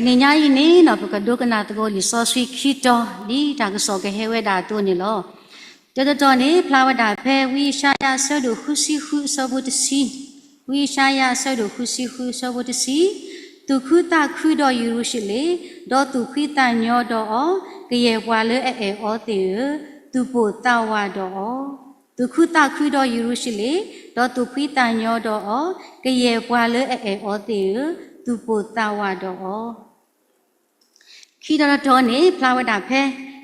နံၤညါအံၤန့ၣ် ပကဒိကနၣ်သကိးလံာ်စီဆှံခံတီၤ ဒ်တၢ်ကစီၣ်ကဟဲဝဲဒၣ်အသိးန့ၣ်လီၤ. တတီၤန့ၣ် ဖျါဝဲဒၣ်ဖဲ ဝံယၡါယၤ အဆၢဒိၣ်ဃုဆံဃု အဆၢဖိတဆံ, ဝံယၡါယၤ အဆၢဒိၣ်ဃုဆံဃု အဆၢဖိတဆံ, သူၣ်ခုသးခုဒီးယရူၤၡလ့ၣ်, ဒီးသူၣ်ဖှံသးညီဒီးအီၤ, ကယဲၢ်ပှၤလၢအအဲၣ်အီၤသ့ၣ်ဧၢ, သူၣ်ပိၢ်သးဝးဒီးအီၤ. သူၣ်ခုသးခုဒီးယရူၤၡလ့ၣ်, ဒီးသူၣ်ဖှံသးညီဒီးအီၤ, ကယဲၢ်ပှၤလၢအအဲၣ်အီၤသ့ၣ်ဧၢ, သူၣ်ပိၢ်သးဝးဒီးအီၤ. ခံတီၤတတီၤန့ၣ် ဖျါဝဲဒၣ်ဖဲ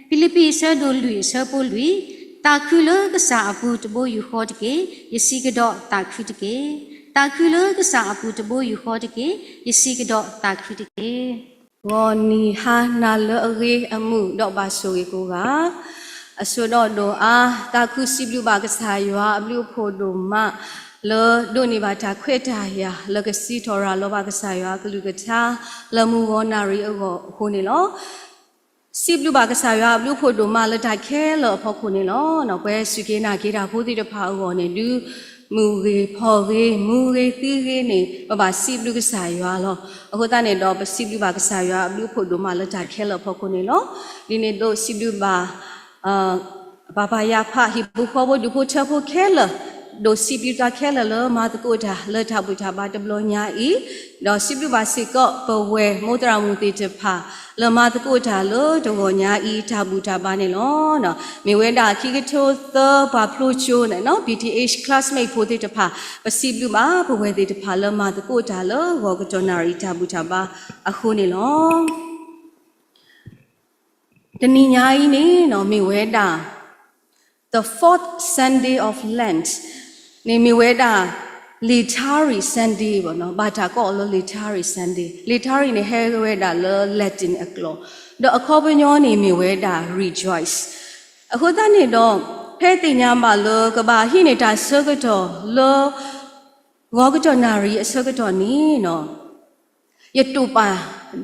ဖံလံးပံၤ အဆၢဒိၣ်လွံၢ် အဆၢဖိလွံၢ်, သးခုလၢကစၢ်အပူၤတဘိယူၢ်ဃီတက့ၢ်, ယစံးကဒီးသးခုတက့ၢ်. သးခုလၢကစၢ်အပူၤတဘိယူၢ်ဃီတက့ၢ်, ယစံးကဒီးသးခုတက့ၢ်. ဂီၤနံၤဟါနၤလၢအဂ့ၤ အမုာ်ဒီးဘၣ်ဆိၣ်ဂ့ၤကိးဂၤ, အစိဒီးဒိၣ်အါ, သးခုစံးဘျုးဘၣ်ကစၢ်ယွၤအဘျုးအဖှိၣ်ဒိၣ်မး လၢဒိးန့ၢ်ဘၣ်တၢ်ခွဲးတၢ်ယာ် လၢကစံးထီၣ်ရၤလီၤဘၣ်ကစၢ်ယွၤအကလုၢ်ကထါ လၢမုၢ်ဂီၤနၣ်ရံၣ်အဂီၢ်အဃိန့ၣ်လီၤ. စံးဘျုးဘၣ်ကစၢ်ယွၤအဘျုးအဖှိၣ်ဒိၣ်မးလၢတၢ်ခဲလၢာ်အဖီခိၣ်န့ၣ်လီၤ. ပဝဲစူၢ်က့ၤနာ်က့ၤတၢ်ဖိသ့ၣ်တဖၣ်အဂီၢ်န့ၣ်ဒုး မုၢ်ဂ့ၤဖီၣ်ဂ့ၤ မူဂ့ၤသံဂ့ၤန့ၣ် ပဘၣ်စံးဘျုးကစၢ်ယွၤလီၤ. အဃိသတးန့ၣ်ဒီး ပစံးဘျုးဘၣ်ကစၢ်ယွၤအဘျုးအဖှိၣ်ဒိၣ်မးလၢတၢ်ခဲလၢာ်အဖီခိၣ်န့ၣ်လီၤ. ဒ်န့ၣ်အသိးစံးဘျုးဘၣ် ပၢ်ပါယာ်ဖး ဟံၣ်ဖိဃီဖိဒူၣ်ဖိထၢဖိခဲလၢာ်, ဒိၣ်စံးဘျုးတၢ်ခဲလၢာ်လၢမၤသကိးတၢ်လၢတၢ်ဘူၣ်တၢ်ဘါတဘျီညါအံၤ, ဒီးစံးဘျုးဘၣ်စ့ၢ်ကီးပဝဲၢ်မိၢ်သရၣ်မုၣ်သ့ၣ်တဖၣ် လၢမၤသကိးတၢ်လၢတဂီၤညါအံၤတၢ်ဘူၣ်တၢ်ဘါန့ၣ်လီၤ. မ့ၢ်ဝဲဒၣ်ခံကထိသၢပှၤဖျိကၠိန့ၣ် ပီၣ်ထံၣ် H classmate ဖိသ့ၣ်တဖၣ် ပစံးဘျုးဘၣ်ပဝဲၢ်သ့ၣ်တဖၣ်လၢမၤသကိးတၢ်လၢဂီၤကတီၢ်နၣ်ရံၣ်တၢ်ဘူၣ်တၢ်ဘါအဃိန့ၣ်လီၤ. တနံၤညါအံၤန့ၣ် မ့ၢ်ဝဲဒၣ် the fourth Sunday of Lent န့ၣ်မ့ၢ်ဝဲဒၣ် လံာ်ထါရံၣ် Sunday ဘၣ်တၢ်ကိးအီၤလၢ လံာ်ထါရံၣ် Sunday, လံာ်ထါရံၣ်န့ၣ် ဟဲဝဲဒၣ်လၢ Latin အကျိာ်, ဒီးအခီပညီန့ၣ်မ့ၢ်ဝဲဒၣ် rejoice. အဃိသတးန့ၣ်ဒီး ဖဲသ့ၣ်ညါဘၣ်လၢကဘၣ်ဟံးန့ၢ်တၢ်ဆၢကတီၢ်လၢ ဂီၤကတီၢ်နၣ်ရံၣ်အဆၢကတီၢ်န့ၣ် ယတိာ်ပာ်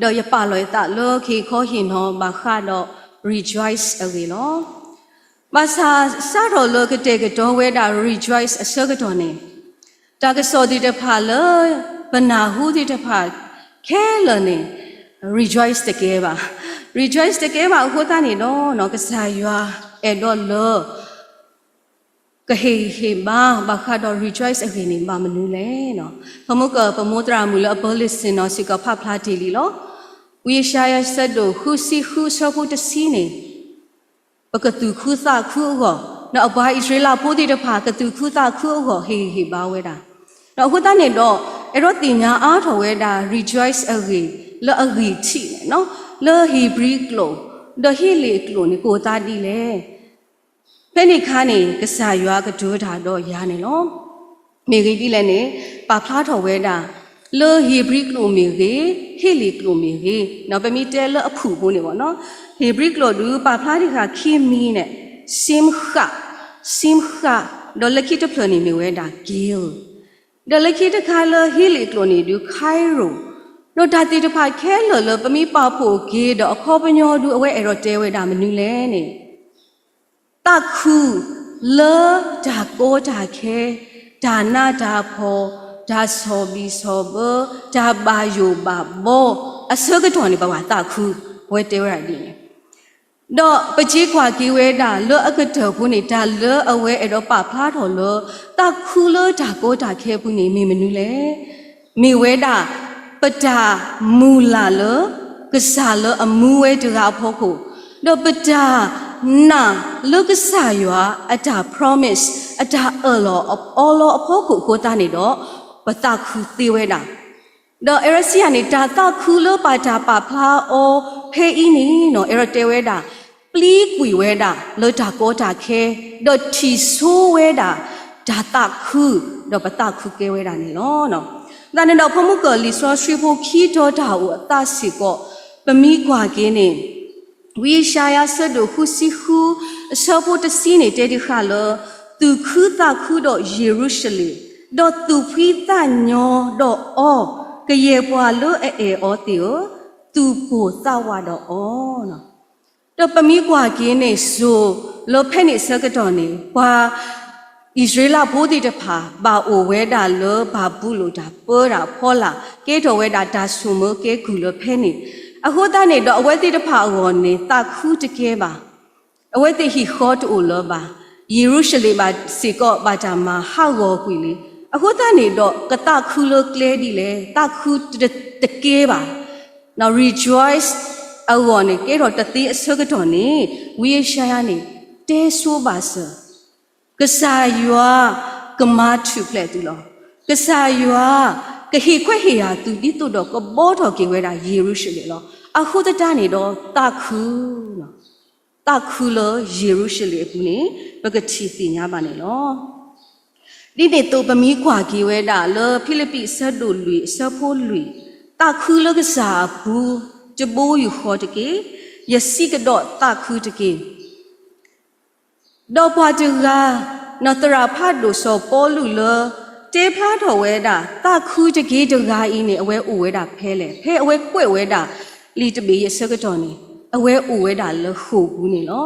ဒီးယပာ်လီၤယသးလၢကဟ့ၣ်ခီဟ့ၣ်နီၤဘၣ်ဃးဒီး rejoice အဂ့ၢ်လီၤ. ဘၣ်ဆၣ်စးထီၣ်လၢကတဲာ်ကတီၤဝဲဒၣ် rejoice အဆၢကတီၢ်န့ၣ် တၢ်ကစီၣ်သ့ၣ်တဖၣ်လၢပနၢ်ဟူသ့ၣ်တဖၣ်ခဲလၢာ်န့ၣ် rejoice တကဲဘၣ်. rejoice တကဲဘၣ်အဃိသတးန့ၣ်ဒီး ကစၢ်ယွၤအဲၣ်ဒိးလၢ ကဟ့ၣ်ဂံၢ်ဟ့ၣ်ဘါဘၣ်ဃးဒီး rejoice အဂ့ၢ်န့ၣ် ဘၣ်မနုၤလဲၣ်. ဖဲမုၢ်ကၢၢ်ပမိၢ်သရၣ်မုၣ်လၢအပၢလ့ၣ်စ့ၣ်နီၤစ့ၢ်ကီးဖးဖျါတ့ၢ်လံလီၤ. ဝံယၡါယၤ အဆၢဒိၣ်ဃုဆံဃု အဆၢဖိတဆံန့ၣ် ပကသူၣ်ခုသးခုအဂီၢ်, ဒီးအပှၤအံၣ်စရ့လးဖိသ့ၣ်တဖၣ် ကသူၣ်ခုသးခုအဂီၢ် ဟ့ၣ်ဂံၢ်ဟ့ၣ်ဘါဝဲဒၣ်. ဒီးအဃိသတးန့ၣ်ဒီး အဲၣ်ဒိးသ့ၣ်ညါအါထီၣ်ဝဲဒၣ် rejoice အဂ့ၢ် လၢအဂံၢ်ထံးန့ၣ် လၢဧ့ၤဘြံၤကျိာ် ဒီးဟ့လ့ၣ်အကျိာ်န့ၣ် ကိးသးဒ်လဲၣ်. ဖဲန့ၣ်အခါန့ၣ် ကစၢ်ယွၤကတိၤတၢ်ဒီးယၤန့ၣ်လီၤ. မ့ၢ်ဂ့ၢ်ဒ်လဲၣ်န့ၣ် ပာ်ဖျါထီၣ်ဝဲဒၣ် လၢဧ့ၤဘြံၤကျိာ်မ့ၢ်ဂ့ၤ, ဟ့လ့ၣ်ကျိာ်မ့ၢ်ဂ့ၤ, ပမ့ၢ်တဲလၢအဖုၣ်ဖိန့ၣ်ဘၣ်နီၤ, ဧ့ၤဘြံၤကျိာ်ဒုး ပာ်ဖျါတ့ၢ်ဃာ်ခံမံၤန့ၣ် simcha, simcha, ဒီးလၢခံတဖျၢၣ်န့ၣ်မ့ၢ်ဝဲဒၣ် guilt, ဒီးလၢခံတခါလၢဟ့လ့ၣ်ကျိာ်န့ၣ်ဒုး charis, ဒီးတၢ်သ့ၣ်တဖၣ်ခဲလၢာ်လၢပမ့ၢ်ပာ်ဖှိၣ်က့ၤဒီးအခီပညီဒုး အဝဲအဲၣ်ဒိးတဲဝဲဒၣ်မနုၤလဲၣ်န့ၣ် သးခုလၢတၢ်ကီတၢ်ခဲ, တၢ်နးတၢ်ဖှီၣ်, တၢ်ဆီၣ်ဘံၣ်ဆီၣ်ဘၢ, တၢ်ဘၣ်ယိၣ်ဘၣ်ဘီ အဆၢကတီၢ်န့ၣ် ပဘၣ်သးခု, အဝဲတဲဝဲဒၣ်ဒ်န့ၣ်. ဒီးပစံးကွၢ်က့ၤဝဲဒၣ်လၢအကတၢၢ်ဖိန့ၣ် တၢ်လၢအဝဲအဲၣ်ဒိးပာ်ဖျါထီၣ်လၢ သးခုလၢတၢ်ကီတၢ်ခဲအပူၤန့ၣ် မ့ၢ်မနုၤလဲၣ်. မ့ၢ်ဝဲဒၣ် ပတၢ်မုၢ်လၢ်လၢ ကစၢ်လၢအမူဝဲတဂၤအဖီခိၣ်, ဒီးပတၢ်နာ်လၢကစၢ်ယွၤအတၢ် promise အတၢ်အၢၣ်လီၤအီလီၤအဖီခိၣ်အဃိသတးန့ၣ်ဒီး ပသးခုသ့ဝဲဒၣ်. ဒီးအဲၣ်ဒိးစံးယၤန့ၣ် တၢ်သးခုလၢပတၢ်ပာ်ဖျါအီၤဖဲအံၤန့ၣ်နီၤ အဲၣ်ဒိးတဲဝဲဒၣ် ပျံကွံာ်ဝဲဒၣ်လၢတၢ်ကီတၢ်ခဲ, ဒီးထံၣ်ဆိဝဲဒၣ်တၢ်သးခု, ဒီးပသးခုကဲဝဲဒၣ်န့ၣ်လီၤ. သတးန့ၣ်ဒီး ဖိမုၣ်ကၢၢ်လံာ်စီဆှံဖိခံတီၤတၢ်အိၣ်အသးစ့ၢ်ကီး ပမ့ၢ်ကွၢ်က့ၤန့ၣ် ဝံယၡါယၤ အဆၢဒိၣ်ဃုဆံဃု အဆၢဖိတဆံန့ၣ် တဲတ့ၢ်ဃာ်လၢ သူၣ်ခုသးခုဒီးယရူၤၡလ့ၣ်, ဒီးသူၣ်ဖှံသးညီဒီးအီၤ, ကယဲၢ်ပှၤလၢအအဲၣ်အီၤသ့ၣ်ဧၢ, သူၣ်ပိၢ်သးဝးဒီးအီၤ. ဒီးပမ့ၢ်ကွၢ်က့ၤန့ၣ် စိၤလၢဖဲန့ၣ်အဆၢကတီၢ်န့ၣ် ပှၤအံၣ်စရ့လးဖိသ့ၣ်တဖၣ် ဘၣ်အိၣ်ဝဲဒၣ်လၢဘၤဘူလိၣ်တၢ်ပၢတၢ်ဖီလာ် ကဲထီၣ်ဝဲဒၣ်တၢ်ဆိၣ်မၢကဲကုၢ်လၢဖဲန့ၣ် အဃိသတးန့ၣ်ဒီး အဝဲသ့ၣ်တဖၣ်အဂီၢ်န့ၣ် သးခုတကဲဘၣ်. အဝဲသ့ၣ်ဟံၣ်ဃီတအိၣ်လၢၤဘၣ်. ယရူၤၡလ့ၣ်ဘၣ်စ့ၢ်ကီးဘၣ်တၢ်မၤဟးဂီၤကွံာ်လံ. အဃိသတးန့ၣ်ဒီး ကသးခုလၢကျဲဒ်လဲၣ်, သးခုတကဲဘၣ်. နီၢ် rejoice အဂီၢ်န့ၣ် ကဲထီၣ်တသ့အဆၢကတီၢ်န့ၣ် ဝံယၡါယၤန့ၣ် တဲဆိဘၣ်စၢၤ ကစၢ်ယွၤကမၤထူၣ်ဖျဲးသုလီၤ. ကစၢ်ယွၤကဟ့ၣ်ခွဲးဟ့ၣ်ယာ်သု ဒ်သိးဒီးကဘှီထီၣ်က့ၤဝဲဒၣ်ယရူၤၡလ့ၣ်လီၤ. အဃိသတးန့ၣ်ဒီးသးခု, သးခုလၢယရူၤၡလ့ၣ်အပူၤန့ၣ် ပကထံၣ်သ့ၣ်ညါဘၣ်န့ၣ်လီၤ. ဒ်န့ၣ်အသိး ပမ့ၢ်ကွၢ်က့ၤဝဲဒၣ်လၢဖံလံးပံးအဆၢဒိၣ်လွံၢ်အဆၢဖိလွံၢ်, သးခုလၢကစၢ်အပူၤ တဘိယူၢ်ဃီတက့ၢ်. ယစံးကဒီးသးခုတက့ၢ်. ဒီးပှၤတဂၤ နီၢ်သရၣ်ဖးဒိၣ်စီၤပီလူးလၢ တဲဖျါထီၣ်ဝဲဒၣ် သးခုတက့ၢ်တဂၤအံၤန့ၣ် အဝဲအိၣ်ဝဲဒၣ်ဖဲလဲၣ်. ဖဲအဝဲကွဲးဝဲဒၣ်လံာ်တဘ့ၣ်အံၤအဆၢကတီၢ်န့ၣ် အဝဲအိၣ်ဝဲဒၣ်လၢဃိာ်ပူၤန့ၣ်လီၤ.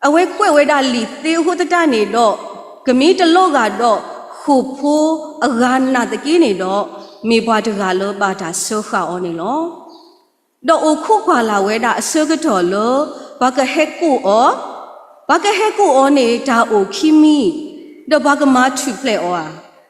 အဝဲကွဲးဝဲဒၣ်လံာ်သ့အဃိသတးန့ၣ်ဒီး ကမ့ၢ်တလီၤဂာ်ဒီးဃိာ်ဖိအဂၤနာ်သက့န့ၣ်ဒီး မ့ၢ်ပှၤတဂၤလၢဘၣ်တၢ်စၢဃာ်အီၤန့ၣ်လီၤ. ဒီးအိၣ်ခိးကွၢ်လၢ်ဝဲဒၣ်အဆၢကတီၢ်လၢ ပှၤကဟဲကိးအီၤ, ပှၤကဟဲကိးအီၤန့ၣ် တၢ်အိၣ်ခံမံၤ, ဒီးပှၤကမၤထူၣ်ဖျဲးအီၤဧါ,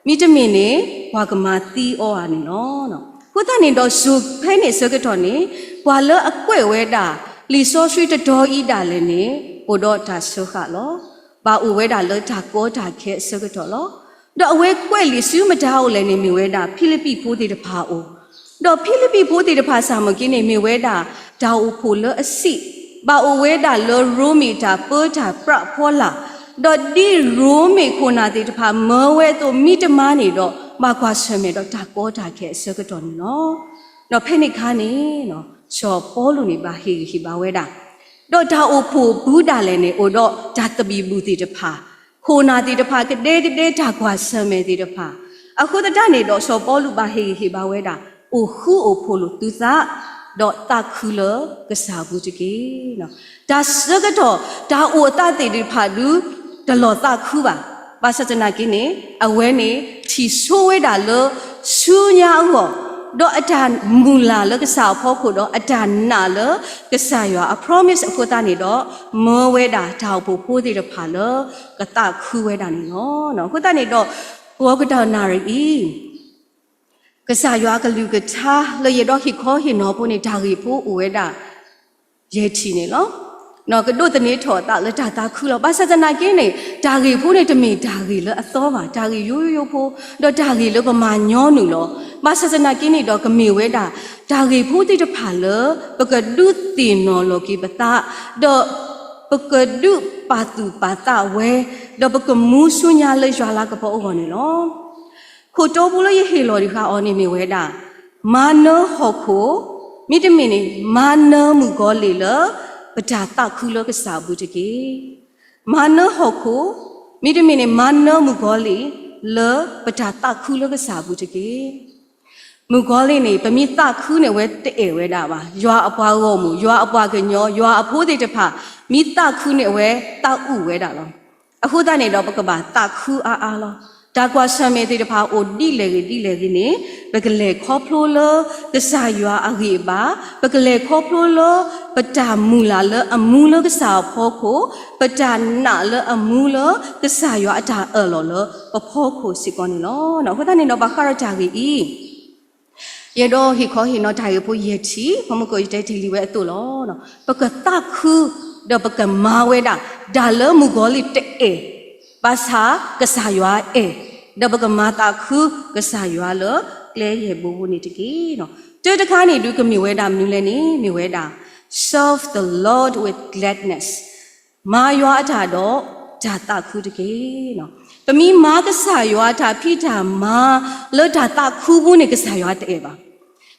မ့တမ့ၢ်န့ၣ် ပှၤကမၤသံအီၤဧါန့ၣ်လီၤ. အဃိသတးန့ၣ်ဒီး စိၤဖဲန့ၣ်အဆၢကတီၢ်န့ၣ် ပှၤလၢအကွဲးဝဲဒၣ် လံာ်စီဆှံတတီၤအံၤဒၣ်လဲာ်န့ၣ် အိၣ်ဒီးတၢ်စၢဃာ်လီၤ. ဘၣ်အိၣ်ဝဲဒၣ်လၢတၢ်ကီတၢ်ခဲအဆၢကတီၢ်လီၤ. ဒီးအဝဲကွဲးလံာ်ဆူမတၤအိၣ်လဲၣ်န့ၣ် မ့ၢ်ဝဲဒၣ်ဖံလံးပံးဖိသ့ၣ်တဖၣ်အအိၣ်, ဒီးဖံလံးပံးဖိသ့ၣ်တဖၣ်စ့ၢ်ကီးန့ၣ် မ့ၢ်ဝဲဒၣ်တၢ်အိၣ်ဖှိၣ်လၢအဆံး, ဘၣ်အိၣ်ဝဲဒၣ်လၢရိမ့ၤတၢ်ပၢတၢ်ပြးဖီလာ်, ဒီးဒ်ရိမ့ၤခိၣ်နၢ်သ့ၣ်တဖၣ်မၢဝဲအသိး မ့တမ့ၢ်န့ၣ်ဒီး ဘၣ်ကွၢ်ဆၢၣ်မဲာ်ဒီးတၢ်ကီတၢ်ခဲအဆၢကတီၢ်န့ၣ်လီၤ. ဒီးဖဲန့ၣ်အခါန့ၣ် စီၤပီလူးန့ၣ် ဘၣ်ဟ့ၣ်ဂံၢ်ဟ့ၣ်ဘါဝဲဒၣ် ဒီးတၢ်အိၣ်ဖှိၣ်ပူၤဒၣ်လဲာ်န့ၣ် အိၣ်ဒီးတၢ်သဘံၣ်ဘုၣ်သ့ၣ်တဖၣ်, ခိၣ်နၢ်သ့ၣ်တဖၣ် ကဒဲကဒဲ တၢ်ကွၢ်ဆၢၣ်မဲာ်သ့ၣ်တဖၣ်, အဃိသတးန့ၣ်ဒီး စီၤပီလူးဘၣ်ဟ့ၣ်ဂံၢ်ဟ့ၣ်ဘါဝဲဒၣ် အိၣ်ဃူအိၣ်ဖိးလိာ်သုသး, ဒီးသးခုလၢကစၢ်အပူၤတက့ၢ်. တၢ်ဆၢကတီၢ် တၢ်အိၣ်အသးသ့ၣ်တဖၣ်ဒုး တလီၤသးခုဘၣ်. ဘၣ်ဆၣ်သနာ်က့န့ၣ် အဝဲန့ၣ် ထံၣ်ဆိဝဲဒၣ်လၢဆူညါအဂီၢ်, ဒီးအတၢ်မုၢ်လၢ်လၢကစၢ်အဖီခိၣ်ဒီး အတၢ်နာ်လၢကစၢ်ယွၤအ promise အဃိသတးန့ၣ်ဒီး မၢဝဲဒၣ်တၢ်အိၣ်ဖှိၣ်ဖိသ့ၣ်တဖၣ်လၢကသးခုဝဲဒၣ်န့ၣ်လီၤ. အဃိသတးန့ၣ်ဒီး ဂီၤကတၢၢ်နၣ်ရံၣ်အံၤ ကစၢ်ယွၤအကလုၢ်ကထါလၢယအဲၣ်ဒိးဟ့ၣ်ခီဟ့ၣ်နီၤဖိန့ၣ် တၢ်ဂ့ၢ်ဖိအိၣ်ဝဲဒၣ် ယဲၢ်ထံၣ်န့ၣ်လီၤ. ကဒိးသန့ၤထီၣ်အသးလၢတၢ်သးခုလီၤ. ဘၣ်ဆၣ်သနာ်က့န့ၣ် တၢ်ဂ့ၢ်ဖိန့ၣ် တမ့ၢ်တၢ်ဂ့ၢ်လၢအသီဘၣ်, တၢ်ဂ့ၢ်ယိယိဖိ, ဒီးတၢ်ဂ့ၢ်လၢပမၤညီနုၢ်လီၤ. ဘၣ်ဆၣ်သနာ်က့န့ၣ်ဒီး ကမ့ၢ်ဝဲဒၣ် တၢ်ဂ့ၢ်ဖိသ့ၣ်တဖၣ်လၢ ပကဒုးသ့ၣ်နီၣ်လီၤက့ၤပသး, ဒီးပကဒုးပာ်သူၣ်ပာ်သးဝဲ, ဒီးပကမူဆူညါလၢယွၤလၤကပီၤအဂီၢ်န့ၣ်လီၤ. ခိၣ်တီဖိလၢယဟ့ၣ်လီၤတခါအီၤန့ၣ်မ့ၢ်ဝဲဒၣ် မၤနၢၤဟီၣ်ခိၣ်, မ့တမ့ၢ်န့ၣ် မၤနၢၤမုၣ်ကီၤလံၢ်လၢ ပတၢ်သးခုလၢကစၢ်အပူၤတက့ၢ်. မၤနၢၤဟီၣ်ခိၣ်, မ့တမ့ၢ်န့ၣ် မၤနၢၤမုၣ်ကီၤလံၢ်လၢ ပတၢ်သးခုလၢကစၢ်အပူၤတက့ၢ်. မုၣ်ကီၤလံၢ်န့ၣ် ပမ့ၢ်သးခုန့ၣ်အဝဲတအဲၣ်ဝဲဒၣ်ဘၣ်. ယွၤအပှၤဂီၢ်မုၢ်, ယွၤအပှၤကညီ, ယွၤအဖိသ့ၣ်တဖၣ် မ့ၢ်သးခုန့ၣ်အဝဲသးအုးဝဲဒၣ်လီၤ. အဃိသတးန့ၣ်ဒီး ပကဘၣ်သးခုအါအါလီၤ. တၢ်ကွၢ်ဆၢၣ်မဲာ်သ့ၣ်တဖၣ်အိၣ်ဒ်လဲၣ်ဂ့ၤဒ်လဲၣ်ဂ့ၤန့ၣ် ပကလဲၤခီဖျိလၢကစၢ်ယွၤအဂံၢ်အဘါ, ပကလဲၤခီဖျိလၢ ပတၢ်မုၢ်လၢ်လၢအမူလၢကစၢ်အဖီခိၣ်, ပတၢ်နာ်လၢအမူလၢကစၢ်ယွၤအတၢ်အၢၣ်လီၤလၢပဖီခိၣ်စ့ၢ်ကီးန့ၣ်လီၤ. အဃိသတးန့ၣ်ဒီး ဘၣ်ဃးဒီးတၢ်ဂ့ၢ်အံၤ ယအဲၣ်ဒိးဟ့ၣ်ခီဟ့ၣ်နီၤတၢ်ဂ့ၢ်ဖိယဲၢ်ထံၣ်, ဖဲမုၢ်ကီၢ်ယတဲတ့ၢ်လံဝဲအသိးလီၤ. ပကသးခု ဒီးပကမၤဝဲဒၣ် တၢ်လၢမုၣ်ကီၤလံၢ်တအဲၣ်, ဘၣ်ဆၣ်ကစၢ်ယွၤအဲၣ်, ဒီးပကမၤသးခုကစၢ်ယွၤလၢကျဲယဲၢ်ဘိန့ၣ်တက့ၢ်. တၢ်တခါန့ၣ်ဒုးကမ့ၢ်ဝဲဒၣ်မနုၤလဲၣ်န့ၣ် မ့ၢ်ဝဲဒၣ် serve the Lord with gladness, မၤယွၤအတၢ်ဒီးတၢ်သးခုတက့ၢ်. ပမ့ၢ်မၤကစၢ်ယွၤတၢ်ဖံးတၢ်မၤလၢတၢ်သးခုပူၤန့ၣ် ကစၢ်ယွၤတအဲၣ်ဘၣ်.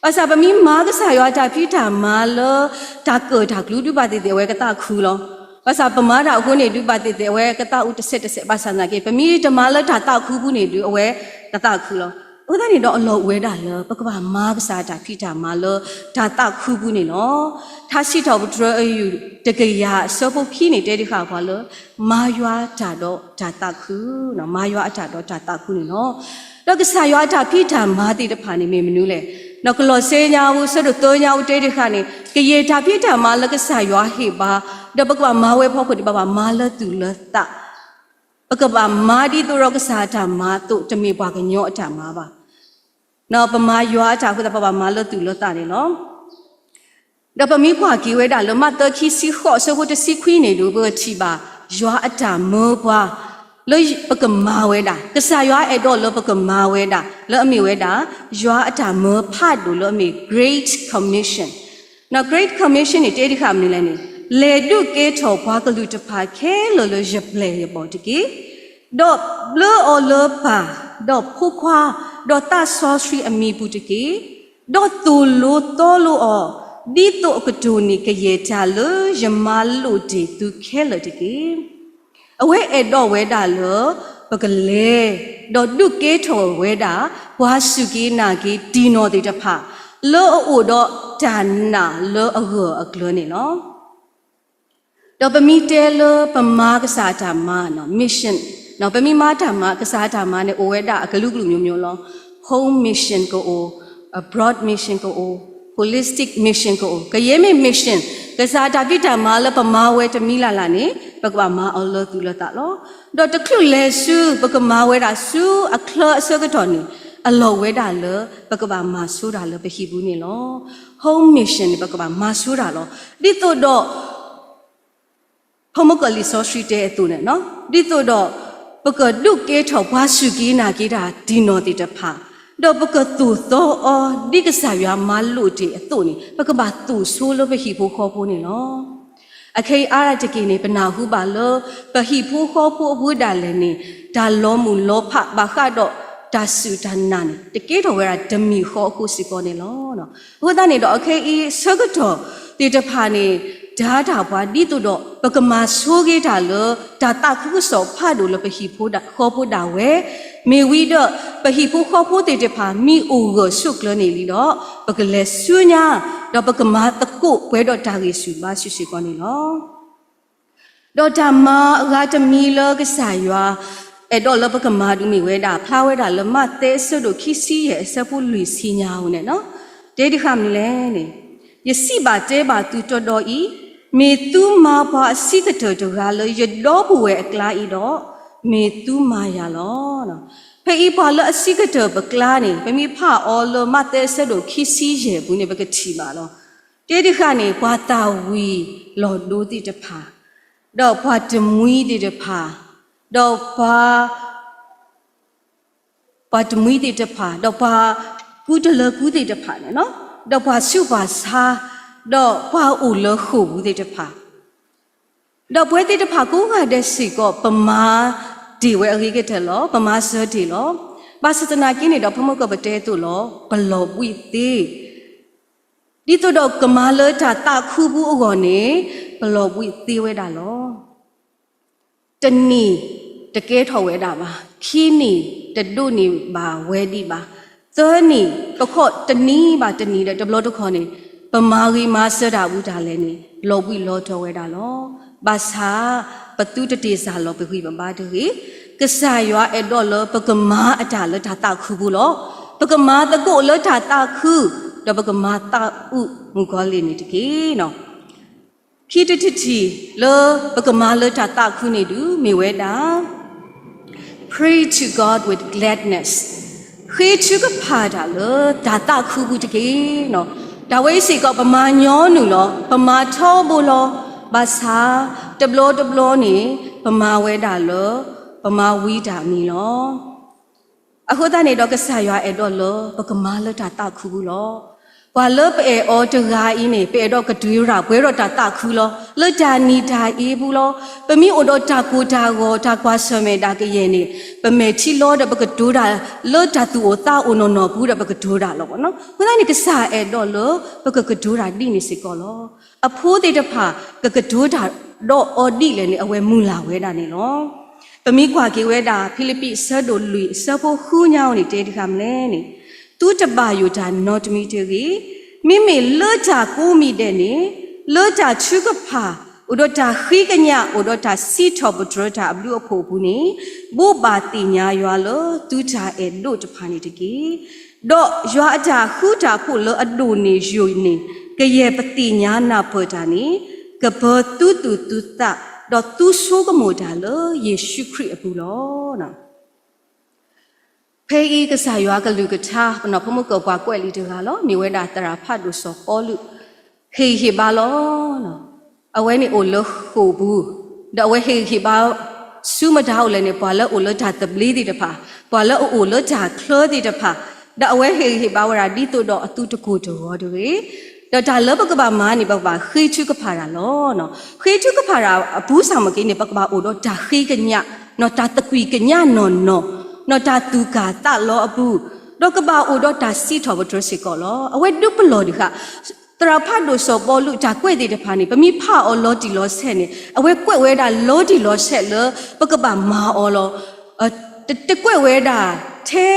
ဘၣ်ဆၣ်ပမ့ၢ်မၤကစၢ်ယွၤတၢ်ဖံးတၢ်မၤလၢတၢ်ကၢၣ်တၢ်ကျူဒုး ဘၣ်သ့ၣ်သ့ၣ်အဝဲကသးခုလီၤ. ဘၣ်ဆၣ်ပမၤတၢ်အဃိန့ၣ်ဒုး ဘၣ်သ့ၣ်သ့ၣ်အဝဲကသးအုးတစဲးတစဲး ဘၣ်ဆၣ်သနာ်က့ ပမ့ၢ်တမၤလၢတၢ်သးခုပူၤန့ၣ်ဒုး အဝဲကသးခုလီၤ. အဃိသတးန့ၣ်ဒီးအလီၢ်အိၣ်ဝဲဒၣ်လၢ ပကဘၣ်မၤကစၢ်တၢ်ဖံးတၢ်မၤလၢတၢ်သးခုပူၤန့ၣ်လီၤ. ထါစံးထီၣ်ပတြၢၤအယုၢ်တကယၤအဆၢဖိခံန့ၣ် တဲတ့ၢ်ဃာ်ပှၤလၢ မၤယွၤအတၢ်ဒီးတၢ်သးခု, မၤယွၤအတၢ်ဒီးတၢ်သးခုန့ၣ်လီၤ. ဒီးကစၢ်ယွၤအတၢ်ဖံးတၢ်မၤသ့ၣ်တဖၣ်န့ၣ်မ့ၢ်မနုၤလဲၣ်. ဒီးကလီးစဲညါအူ ဆၢဒိၣ်သၢညါအူတဲတခါန့ၣ် ကယဲၢ်တၢ်ဖံးတၢ်မၤလၢကစၢ်ယွၤဟ့ၣ်ဘါ, ဒီးပကဘၣ်မၤဝဲဖီခိၣ်န့ၣ် ဘၣ်ဘၣ်မၤလၢသူၣ်လၢသး, ပကဘၣ်မၤဒ်သိးဒီးကစၢ်အတၢ်မၤအသိး, တမ့ၢ်ပှၤကညီအတၢ်မၤဘၣ်. ပမၤယွၤအတၢ်အဃိသတး ပဘၣ်မၤလၢသူၣ်လၢသးန့ၣ်လီၤ. ဒီးပမ့ၢ်ကွၢ်က့ၤဝဲဒၣ်လၢ မးသဲခံဆံဃိး အဆၢဖိတဆံခွံန့ၣ်ဒီး ပကထံၣ်ဘၣ် ယွၤအတၢ်မၢပှၤ လၢပကမၤဝဲဒၣ်, ကစၢ်ယွၤအဲၣ်ဒိးလၢပကမၤဝဲဒၣ် လၢအမ့ၢ်ဝဲဒၣ် ယွၤအတၢ်မၢဖးဒိၣ်လၢအမ့ၢ် Great Commission. ဒီး Great Commission န့ၣ် တဲတခါမနုၤလဲၣ်န့ၣ်, လဲၤဒုးကဲထီၣ်ပှၤကလုာ်တဖၣ်ခဲလၢာ်လၢယပျဲၢ်ယဘီၣ်တက့ၢ်. ဒီးဘျၢအီၤလၢပၢ်, ဒီးဖိခွါ, ဒီးသးစီဆှံအမံၤပူၤတက့ၢ်. ဒီးသိၣ်လိသီလိအီၤ, ဒ်သိးအကတိၢ်န့ၢ်ကယဲၢ်တၢ်လၢယမၤလိာ်တ့ၢ်သုခဲလၢာ်တက့ၢ်. အဝဲအဲၣ်ဒိးဝဲဒၣ်လၢ ပကလဲၤ, ဒီးဒုးကဲထီၣ်ဝဲဒၣ် ပှၤစူၢ်က့ၤနာ်က့ၤတံၢ်နီၢ်သ့ၣ်တဖၣ် လၢအအိၣ်ဒီးတၢ်နာ်လၢအဂၢၢ်အကျၢၤန့ၣ်လီၤ. ဒီးပမ့ၢ်တဲလၢပမၤကစၢ်အတၢ်မၤ mission, ပမ့ၢ်မၤတၢ်မၤ ကစၢ်အတၢ်မၤန့ၣ် အိၣ်ဝဲဒၣ်အကလုာ်ကလုာ်မျိုးမျိုးလီၤ. Home mission ကအိၣ်, abroad mission ကအိၣ်, holistic mission ကအိၣ်, ကယဲၢ်မ့ၢ် mission ကစၢ်အတၢ်ဖံးတၢ်မၤလၢပမၤဝဲတမံၤလၢ်လၢ်န့ၣ် ပကဘၣ်မၤအီၤလၢသူၣ်လၢသးလီၤ. ဒီးတချုးလဲၤဆူ ပကမၤဝဲဒၣ်ဆူအချၢအဆၢကတီၢ်န့ၣ် အလီၢ်ဝဲဒၣ်လၢ ပကဘၣ်မၤဆိတၢ်လၢပဟံၣ်ပူၤန့ၣ်လီၤ. Home mission န့ၣ် ပကဘၣ်မၤဆိတၢ်လီၤ. ဒ်သိးဒီး ဖုမကီၢ်လံာ်စီဆှံတဲအသိးန့ၣ်, ဒ်သိးဒီး ပကဒုးကဲထီၣ်ပှၤစူၢ်က့ၤနာ်က့ၤတၢ်တံၢ်နီၢ်သ့ၣ်တဖၣ်, ဒီးပကသိၣ်သီအီၤ ဒ်ကစၢ်ယွၤမၤလိာ်တ့ၢ်အသိးန့ၣ် ပကဘၣ်သိၣ်ဆိလၢပဟံၣ်ဖိဃီဖိန့ၣ်လီၤ. အခဲအံၤအါတက့ၢ်န့ၣ် ပနၢ်ဟူဘၣ်လၢ ပဟံၣ်ဖိဃီဖိအပူၤဒၣ်လဲာ်န့ၣ် တၢ်လီၤမုၢ်လီၤဖးဘၣ်ဃးဒီးတၢ်စူၢ်တၢ်နာ်န့ၣ် တကဲထီၣ်ဝဲဒၣ်တမံၤဃီအဃိစ့ၢ်ကီးန့ၣ်လီၤ. အဃိသတးန့ၣ်ဒီး အခဲအံၤဆၢကတီၢ်သ့ၣ်တဖၣ်န့ၣ် တၤတၢ်ပှၤဒ်သိးဒီး ပကမၤဆိက့ၤတၢ်လၢ တၢ်သးခုကစီၣ်ဖးဒိၣ်လၢပဟံၣ်ဖိဃီဖိဒၣ်ဝဲ, မ့ၢ်ဝံၤဒီး ပဟံၣ်ဖိဃီဖိသ့ၣ်တဖၣ် မ့ၢ်အိၣ်ဂၢၢ်ဆိးကျၢၤန့ၣ်လံဒီး ပကလဲၤဆူညါ, ဒီးပကမၤသကိးပှဲၤဒီးတၢ်ဂ့ၢ်ဆူၣ်ဘါဆူၣ်စ့ၢ်ကီးန့ၣ်လီၤ. ဒီးတၢ်မၤအဂၤတမံၤလၢကစၢ်ယွၤ အဲၣ်ဒိးလၢပကမၤဒုးမ့ၢ်ဝဲဒၣ် ဖျါဝဲဒၣ်လၢမးသဲအဆၢဒိၣ်ခံဆံယဲၢ် အဆၢဖိလွံၢ်ဆံညါအံၤန့ၣ်လီၤ. တဲတခါမနုၤလဲၣ်န့ၣ်, ယစံးဘၣ်တဲဘၣ်သုတီတီအံၤ, မ့ၢ်သုမၤပှၤအဆံးကတၢၢ်တဂၤလၢယဒီပုၢ်ဝဲၢ်အကျါအံၤဒီး, မ့ၢ်သုမၤယၤလီၤ. ဖဲအံၤပှၤလၢအဆံးကတၢၢ်ပကျါန့ၣ် ပမ့ၢ်ဖးအီၤလၢမးသဲအဆၢဒိၣ်ခံဆံယဲၢ်အပူၤန့ၣ် ပကထံၣ်ဘၣ်လီၤ. တဲတခါန့ၣ် ပှၤသၣ်ဝံၤလီၤဒိသ့ၣ်တဖၣ်, ဒီးပှၤတမှံသ့ၣ်တဖၣ်, ဒီးပှၤ ပှၤတမှံသ့ၣ်တဖၣ်, ဒီးပှၤကူတလၢကူသ့ၣ်တဖၣ်န့ၣ်, ဒီးပှၤဆူးပှၤဆါ, ဒီးပှၤအိၣ်လၢဃိာ်ပူၤသ့ၣ်တဖၣ်, ဒီးပဝဲသ့ၣ်တဖၣ်ကိးဂၤဒဲးစ့ၢ်ကီး ပမၤတ့ၢ်ဝဲအဂ့ၤကတၢၢ်လီၤ, ပမၤစၢၤတ့ၢ်လီၤ. ဘၣ်ဆၣ်သနာ်က့န့ၣ်ဒီး ဖုမကီၢ်ပတဲအသိးလီၤ, ပလီၤဘှံးသ့ ဒ်သိးဒီးကမၤလၢတၢ်သးခုပူၤအဂီၢ်န့ၣ် ပလီၤဘှံးသ့ဝဲဒၣ်လီၤ. တနံၣ်တကဲထီၣ်ဝဲဒၣ်ဘၣ်, ခံနံၣ်တဒိးန့ၢ်ဘၣ်ဝဲဒံးဘၣ်, သၢနံၣ် ပခီၣ်တနံၤဘၣ်တနံၤဒီး တဘျီတခီၣ်န့ၣ် ပမၤဂ့ၤမၤစၢၤတၢ်ဘူးတၢ်လဲန့ၣ် လီၤဘှံးလီၤတီၤဝဲဒၣ်လီၤ. ဘၣ်ဆၣ် ပသုတတ့ၢ်စၢ်လီၤပဂံၢ်ပဘါတဂ့ၤ. ကစၢ်ယွၤအဲၣ်ဒိးလၢပကမၤအတၢ်လၢတၢ်သးခုပူၤလီၤ. ပကမၤသကိးလၢတၢ်သးခု, ဒီးပကမၤသးအုးမုၣ်ကီၤလံၢ်န့ၣ်တက့ၢ်. ခံတထံၣ်ထံၣ်လၢပကမၤလၢတၢ်သးခုန့ၣ်ဒုး မ့ၢ်ဝဲဒၣ် Pray to God with gladness. ဃ့ထုကဖၣ်တၢ်လၢတၢ်သးခုပူၤတက့ၢ်. တၢ်ဝဲအံၤစ့ၢ်ကီး ပမၤညီနုၢ်လီၤ, ပမၤထီဘိလီၤ. ဘၣ်ဆၣ် တဘျီတဘျီန့ၣ် ပမၤဝဲဒၣ်လၢ ပမၤဝံတၢ်မံၤလီၤ. အဃိသတးန့ၣ်ဒီး ကစၢ်ယွၤအဲၣ်ဒိးလၢ ပကမၤလၢတၢ်သးခုပူၤလီၤ. ပှၤလၢပအဲၣ်အီၤတဂၤအံၤန့ၣ် ပအဲၣ်ဒိးကဒုးရၣ်ပှဲၤဒီးတၢ်သးခုလီၤ. လၢတၢ်နံၤတၢ်အ့ပူၤလီၤ. ပမ့ၢ်အိၣ်ဒီးတၢ်ကိၢ်တၢ်ဂီၤ တၢ်ကွၢ်ဆၢၣ်မဲာ်ဒၣ်ကယဲၢ်န့ၣ် ပမဲာ်ထံလီၤဒီးပကတိၤတၢ် လၢတၢ်သူၣ်အိၣ်သးအိၣ်နီၢ်နီၢ်ပူၤဒီးပကတိၤတၢ်လီၤ. အဃိသတးန့ၣ် ကစၢ်အဲၣ်ဒိးလၢ ပကကတိၤတၢ်ဒ်န့ၣ်စ့ၢ်ကီးလီၤ. အဖိသ့ၣ်တဖၣ် ကကတိၤတၢ်ဒီးအီၤဒ်လဲၣ်န့ၣ် အဝဲမုၢ်လၢ်ဝဲဒၣ်န့ၣ်လီၤ. ပမ့ၢ်ကွၢ်က့ၤဝဲဒၣ် ဖံလံးပံး အဆၢဒိၣ်လွံၢ် အဆၢဖိဃုညါအံၤန့ၣ် တဲတဂၤမနုၤလဲၣ်န့ၣ်, သုတဘၣ်ယိၣ်တၢ်နီတမံၤတဂ့ၤ. မ့မ့ၢ်လၢတၢ်ကိးမံၤဒဲးန့ၣ် လၢတၢ်ထုကဖၣ် အိၣ်ဒီးတၢ်ဃ့ကညး အိၣ်ဒီးတၢ်စံးထီၣ်ပတြၢၤတၢ်အဘျုးအဖှိၣ်အပူၤန့ၣ်, ဘိးဘၣ်သ့ၣ်ညါယွၤလၢသုတၢ်အဲၣ်ဒိးတဖၣ်န့ၣ်တက့ၢ်. ဒီးယွၤအတၢ်ဃူတၢ်ဖိးလၢအဒိၣ်န့ၢ်ယိာ်န့ၣ် ကယဲၢ်ပသ့ၣ်ညါနၢ်ပၢၢ်တၢ်န့ၣ် ကပၢၤသုသူၣ်သုသး ဒီးသုဆိကမိၣ်တၢ်လၢယ့ၣ်ၡူးခရံာ်အပူၤလီၤ. ဖဲအံၤကစၢ်ယွၤကလုၢ်ကထါ ပနီၢ်ဖိမုၣ်ကီၢ်ပှၤကွဲးလံာ်တဂၤလီၤ. မ့ၢ်ဝဲဒၣ်သရၣ်ဖးဒိၣ်စီၤပီလူး ဟ့ၣ်ဂံၢ်ဟ့ၣ်ဘါလီၤ. အဝဲန့ၣ်အိၣ်လၢဃိာ်ပူၤ, ဒီးအဝဲဟ့ၣ်ဂံၢ်ဟ့ၣ်ဘါဆူမတၤအိၣ်လဲၣ်န့ၣ် ပှၤလၢအအိၣ်လၢတၢ်သဘျ့သ့ၣ်တဖၣ်, ပှၤလၢအအိၣ်လၢတၢ်ချၢသ့ၣ်တဖၣ်, ဒီးအဝဲဟ့ၣ်ဂံၢ်ဟ့ၣ်ဘါဝဲဒၣ်ဒ်သိးဒီးအသုတကိၢ်တဂီၤတဂ့ၤ. ဒီးတၢ်လၢပကဘၣ်မၤန့ၣ် ပကဘၣ်ဃ့ထုကဖၣ်တၢ်လီၤ. ဃ့ထုကဖၣ်တၢ်အပူၤစ့ၢ်ကီးန့ၣ် ပကဘၣ်အိၣ်ဒီးတၢ်ဃ့ကညး, နီၢ်တၢ်သကွံၢ်ကညးနီၢ်နီၢ်, နီၢ်တၢ်သူၣ်ကၢ်သးလီၤအပူၤ, ဒီးကဘၣ်အိၣ်ဒီးတၢ်စံးထီၣ်ပတြၢၤစ့ၢ်ကီးလီၤ. အဝဲဒုးပလီၢ်ဒံးဃာ် သရၣ်ဖးဒိၣ်စီၤပီလူးတၢ်ကွဲးသ့ၣ်တဖၣ်န့ၣ် ပမ့ၢ်ဖးအီၤလီၤတံၢ်လီၤဆဲးန့ၣ် အဝဲကွဲးဝဲဒၣ်လီၤတံၢ်လီၤဆဲးလၢ ပကဘၣ်မၤအီၤလီၤ. တကွဲးဝဲဒၣ်ထဲ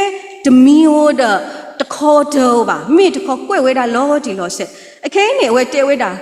တမံၤဧိၤဒီး တခီတၢၤဧိၤဘၣ်, မ့ၢ်တခီကွဲးဝဲဒၣ်လီၤတံၢ်လီၤဆဲး. အခဲအံၤန့ၣ် အဝဲတဲဝဲဒၣ်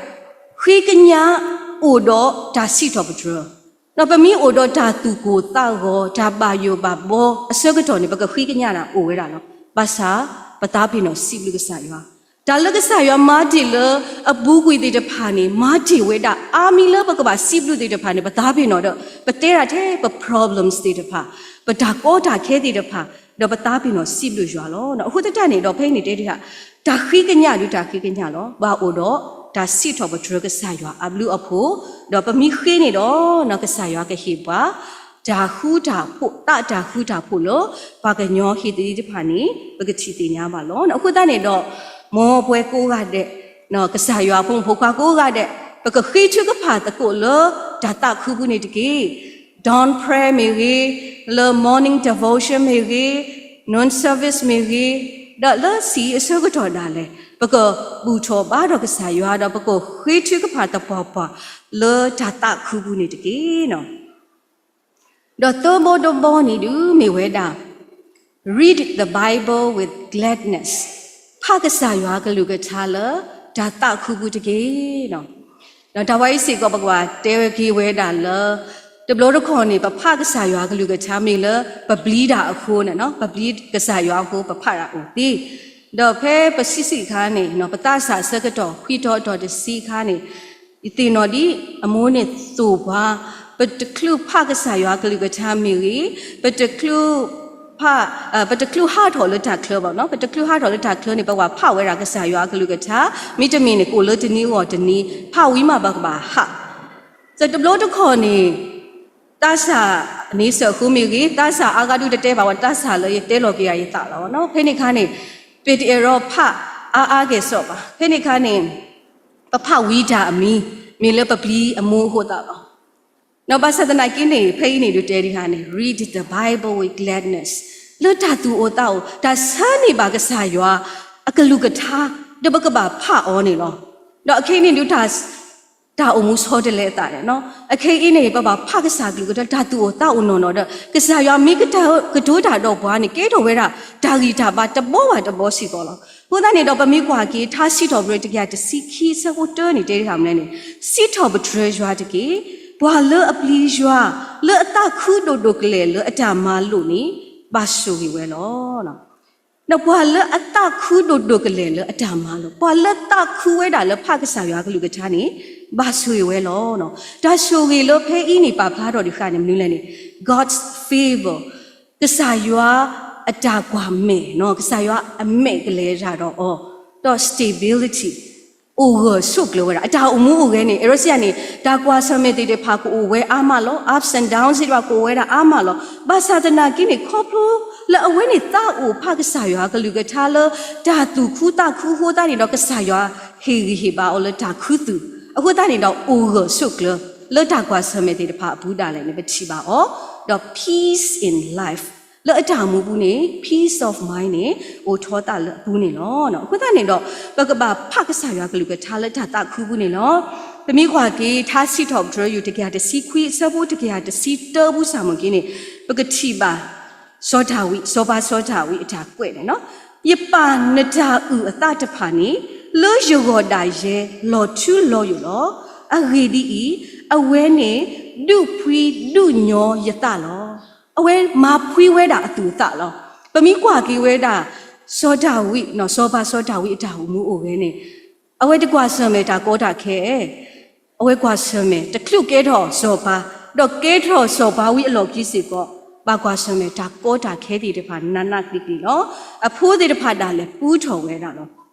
ဃ့ကညးအိၣ်ဒီးတၢ်စံးထီၣ်ပတြၢၤ, ဒီးပမ့ၢ်အိၣ်ဒီးတၢ်သူၣ်ကိၢ်သးဂီၤ တၢ်ဘၣ်ယိၣ်ဘၣ်ဘီအဆၢကတီၢ်န့ၣ် ပကဃ့ကညးတၢ်အိၣ်ဝဲဒၣ်လီၤ. ဘၣ်ဆၣ် ပသးပ့ၤနီၣ်စံးဘျုးကစၢ်ယွၤ, တၢ်လၢကစၢ်ယွၤမၤတ့ၢ်လၢအပူၤကွံာ်သ့ၣ်တဖၣ်န့ၣ် မၤတ့ၢ်ဝဲဒၣ်အါမံၤလၢပကဘၣ်စံးဘျုးသ့ၣ်တဖၣ်န့ၣ် ပသးပ့ၤနီၣ်ဒီး ပတဲဒၣ်ထဲပ problems သ့ၣ်တဖၣ်, ပတၢ်ကီတၢ်ခဲသ့ၣ်တဖၣ်, ဒီးပသးပ့ၤနီၣ်စံးဘျုးယွၤလီၤ. အဃိသတးန့ၣ်ဒီး ဖဲအံၤန့ၣ်တဲဒံးဃာ် တၢ်ဃ့ကညးဒုးတၢ်ဃ့ကညးလီၤ. ပှၤအိၣ်ဒီးတၢ်စံးထီၣ်ပတြၢၤကစၢ်ယွၤအဘျုးအဖှိၣ်, ဒီးပမ့ၢ်ဃ့န့ၣ်ဒီး ကစၢ်ယွၤကဟ့ၣ်ပှၤ တၢ်ဃူတၢ်ဖိး, သးတၢ်ဃူတၢ်ဖိးလၢ ပှၤကညီဟ့ၣ်သ့ၣ်တဖၣ်န့ၣ် ပကထံၣ်သ့ၣ်ညါဘၣ်လီၤ. အဃိသတးန့ၣ်ဒီး မ်ပဝဲကိးဂၤဒဲး, ကစၢ်ယွၤအဖိမုၣ်ဖိခွါကိးဂၤဒဲး, ပကဃ့ထုကဖၣ်သကိးလၢတၢ်သးခုပူၤန့ၣ်တက့ၢ်. Dawn prayer မ့ၢ်ဂ့ၤ, လၢ morning devotion မ့ၢ်ဂ့ၤ, noon service မ့ၢ်ဂ့ၤ, ဒီးလၢဆံးအဆၢကတီၢ်ဒၣ်လဲာ် ပကဘူၣ်ထီၣ်ဘါထီၣ်ကစၢ်ယွၤ ဒီးပကဃ့ထုကဖၣ်သပှၢ်ပှၢ်လၢတၢ်သးခုပူၤန့ၣ်တက့ၢ်. ဒီးသၢဘီတဘီန့ၣ်ဒုးမ့ၢ်ဝဲဒၣ် Read the Bible with gladness, ဖးကစၢ်ယွၤကလုၢ်ကထါလၢတၢ်သးခုပူၤတက့ၢ်. ဒီးတၢ်ဝဲအံၤစ့ၢ်ကီး ပကဘၣ်တဲဝဲက့ၤဝဲဒၣ်လၢ တဘျီတခီၣ်န့ၣ် ပဖးကစၢ်ယွၤကလုၢ်ကထါမ့ၢ်လၢပပျံၤတၢ်အဃိန့ၣ်, ပပျံၤကစၢ်ယွၤအဃိ ပဖးတၢ်အိၣ်သ့. ဒီးဖဲပဆံးဆံးအခါန့ၣ် ပသးစၢ်အဆၢကတီၢ် ခွံတီၤအတီၤတဆံအခါန့ၣ် ယသ့ၣ်နီၣ်ဒ်အမိၢ်န့ၣ်သိၣ်ပှၤ, ပတချုးဖးကစၢ်ယွၤကလုၢ်ကထါမ့ၢ်ဂ့ၤ, ပတချုးဖး, ပတချုးဟးထီၣ်လၢတၢ်ချၢဘၣ်နီၤ, ပတချုးဟးထီၣ်လၢတၢ်ချၢန့ၣ် ပဝဲဖးဝဲဒၣ်ကစၢ်ယွၤကလုၢ်ကထါ, မ့တမ့ၢ်န့ၣ် ကအိၣ်လၢတနံၤဂီၢ်တနံၤ, ဖးဝံၤမးပကဘၣ်ဟး. ဒီးတဘျီတခီၣ်န့ၣ် သးစၢ်န့ၣ်စၢဃိမ့ၢ်ဂ့ၤ, သးစၢ်အါဂၤဒုးတတဲဘၣ်ဝဲ သးစၢ်လၢယတဲလီၤက့ၤယသးလီၤနီၤ. ဖဲန့ၣ်အခါန့ၣ် ပတအဲၣ်ဒိးဖးအါအါကဲၣ်ဆိးဘၣ်. ဖဲန့ၣ်အခါန့ၣ် ပဖးဝံၤတၢ်အမံၤ မ့ၢ်လၢပပျံၤအမိၢ်အဃိသးလီၤ. ဒီးဘၣ်ဆၣ်သနာ်က့န့ၣ် ဖဲအံၤန့ၣ်ဒုးတဲဒံးဃာ်န့ၣ် Read the Bible with gladness, လၢတၢ်သူၣ်အိၣ်သးအိၣ် တၢ်ဆၢန့ၢ်ဘၣ်ကစၢ်ယွၤအကလုၢ်ကထါ ဒီးပကဘၣ်ဖးအီၤန့ၣ်လီၤ. ဒီးအခဲအံၤန့ၣ်ဒုး တၢ်အိၣ်မူဆီတလဲအသးန့ၣ်နီၤ, အခဲအံၤန့ၣ် ပဘၣ်ဖးကစၢ်ကလုၢ်ကထါ တၢ်သူၣ်အိၣ်သးအိၣ်နီၢ်နီၢ်ဒီး ကစၢ်ယွၤမ့ၢ်ကတိၤတၢ်ဒီးပှၤန့ၣ် ကဲထီၣ်ဝဲဒၣ်တၢ်ဂံၢ်တၢ်ဘါတဘီဘၣ်တဘီစ့ၢ်ကီးလီၤ. အဃိသတးန့ၣ်ဒီး ပမ့ၢ်ကွၢ်က့ၤ ထါစံးထီၣ်ပတြၢၤတကယၤတဆံခံအဆၢဖိတၢန့ၣ် တဲဒံးဃာ်မနုၤလဲၣ်န့ၣ်, စံးထီၣ်ပတြၢၤယွၤတက့ၢ်. ပှၤလၢအပျံၤယွၤ လၢအသးခုဒိၣ်ဒိၣ်ကလဲာ်လၢအတၢ်မၤလိာ်န့ၣ် ဘၣ်ဆိၣ်ဂ့ၤဝဲလီၤ. ဒီးပှၤလၢအသးခုဒိၣ်ဒိၣ်ကလဲာ်လၢအတၢ်မၤလိာ်, ပှၤလၢသးခုဝဲဒၣ်လၢဖးကစၢ်ယွၤကလုၢ်ကထါန့ၣ် ဘၣ်ဆိၣ်ဂ့ၤဝဲလီၤ. တၢ်ဆိၣ်ဂ့ၤလၢဖဲအံၤန့ၣ် ပာ်ဖျါထီၣ်ဒံးဃာ်န့ၣ် မနုၤလဲၣ်န့ၣ်, God's favor, ကစၢ်ယွၤအတၢ်ကွၢ်မဲာ်နီၤ, ကစၢ်ယွၤအမဲာ်ကလဲၤတၢ်ဒီးအီၤ, ဒီး stability, အိၣ်ဂၢၢ်ဆိးကျၢၤဝဲဒၣ် အတၢ်အိၣ်မူအိၣ်ဂဲၤန့ၣ် အဲၣ်ဒိးစံးန့ၣ် တၢ်ကွၢ်ဆၢၣ်မဲာ်သ့ၣ်တဖၣ်ကအိၣ်ဝဲအါမးလီၤ. Ups and downs သ့ၣ်တဖၣ်ကအိၣ်ဝဲဒၣ်အါမးလီၤ. ဘၣ်ဆၣ်သနာ်က့န့ၣ် ခီဖျိလၢအဝဲန့ၣ်သးအိၣ်ဖးကစၢ်ယွၤကလုၢ်ကထါလၢ တၢ်သူၣ်ခုသးခုအဃိသတးန့ၣ်ဒီး ကစၢ်ယွၤဟ့ၣ်ဂံၢ်ဟ့ၣ်ဘါအီၤလၢတၢ်ခူသူၣ်အဃိသတးန့ၣ်ဒီး အိၣ်ဂၢၢ်ဆိးကျၢၤ လၢတၢ်ကွၢ်ဆၢၣ်မဲာ်သ့ၣ်တဖၣ်အပူၤဒၣ်လဲာ်န့ၣ် ပထံၣ်ဘၣ်အီၤ, ဒီး peace in life, လၢအတၢ်အိၣ်မူပူၤန့ၣ် peace of mind န့ၣ် အိၣ်ထီၣ်သးလၢအပူၤန့ၣ်လီၤ. အဃိသတးန့ၣ်ဒီး ပကဘၣ်ဖးကစၢ်ယွၤကလုၢ်ကထါလၢတၢ်သးခုပူၤန့ၣ်လီၤ. ပမ့ၢ်ကွၢ်က့ၤ ထါစံးထီၣ်ပတြၢၤ ယူၢ်တကယၤတဆံခွံ အဆၢဖိတကယၤတဆံတၢပူၤစ့ၢ်ကီးန့ၣ် ပကထံၣ်ဘၣ် စီၤဒၤဝံး, စီၤပၤစီၤဒၤဝံးအတၢ်ကွဲးန့ၣ်နီၤ, ယပာ်နတၢ်အုၣ်အသးတဖၣ်န့ၣ် လၢယဂီၢ်ဒၣ်ယဲလီၤထူလီၤယိာ်လီၤ. အဂ့ၢ်ဒ်အံၤ, အဝဲန့ၣ် ဒုးဖှံဒုးညီယသးလီၤ. အဝဲမၤဖှံဝဲဒၣ်အသူၣ်အသးလီၤ. ပမ့ၢ်ကွၢ်က့ၤဝဲဒၣ် စီၤဒၤဝံး, စီၤပၤစီၤဒၤဝံးအတၢ်အိၣ်မူအိၣ်ဂဲၤန့ၣ်, အဝဲတကွၢ်ဆၢၣ်မဲာ်တၢ်ကီတၢ်ခဲ, အဝဲကွၢ်ဆၢၣ်မဲာ် တချုးကဲထီၣ်စီၤပၤ, ဒီးကဲထီၣ်စီၤပၤဝံၤအလီၢ်ခံစ့ၢ်ကီး, ဘၣ်ကွၢ်ဆၢၣ်မဲာ်တၢ်ကီတၢ်ခဲသ့ၣ်တဖၣ် နးနးကျံၤကျံၤလီၤ. အဖိသ့ၣ်တဖၣ်ဒၣ်လဲာ်ပူထီၣ်ဝဲဒၣ်လီၤ.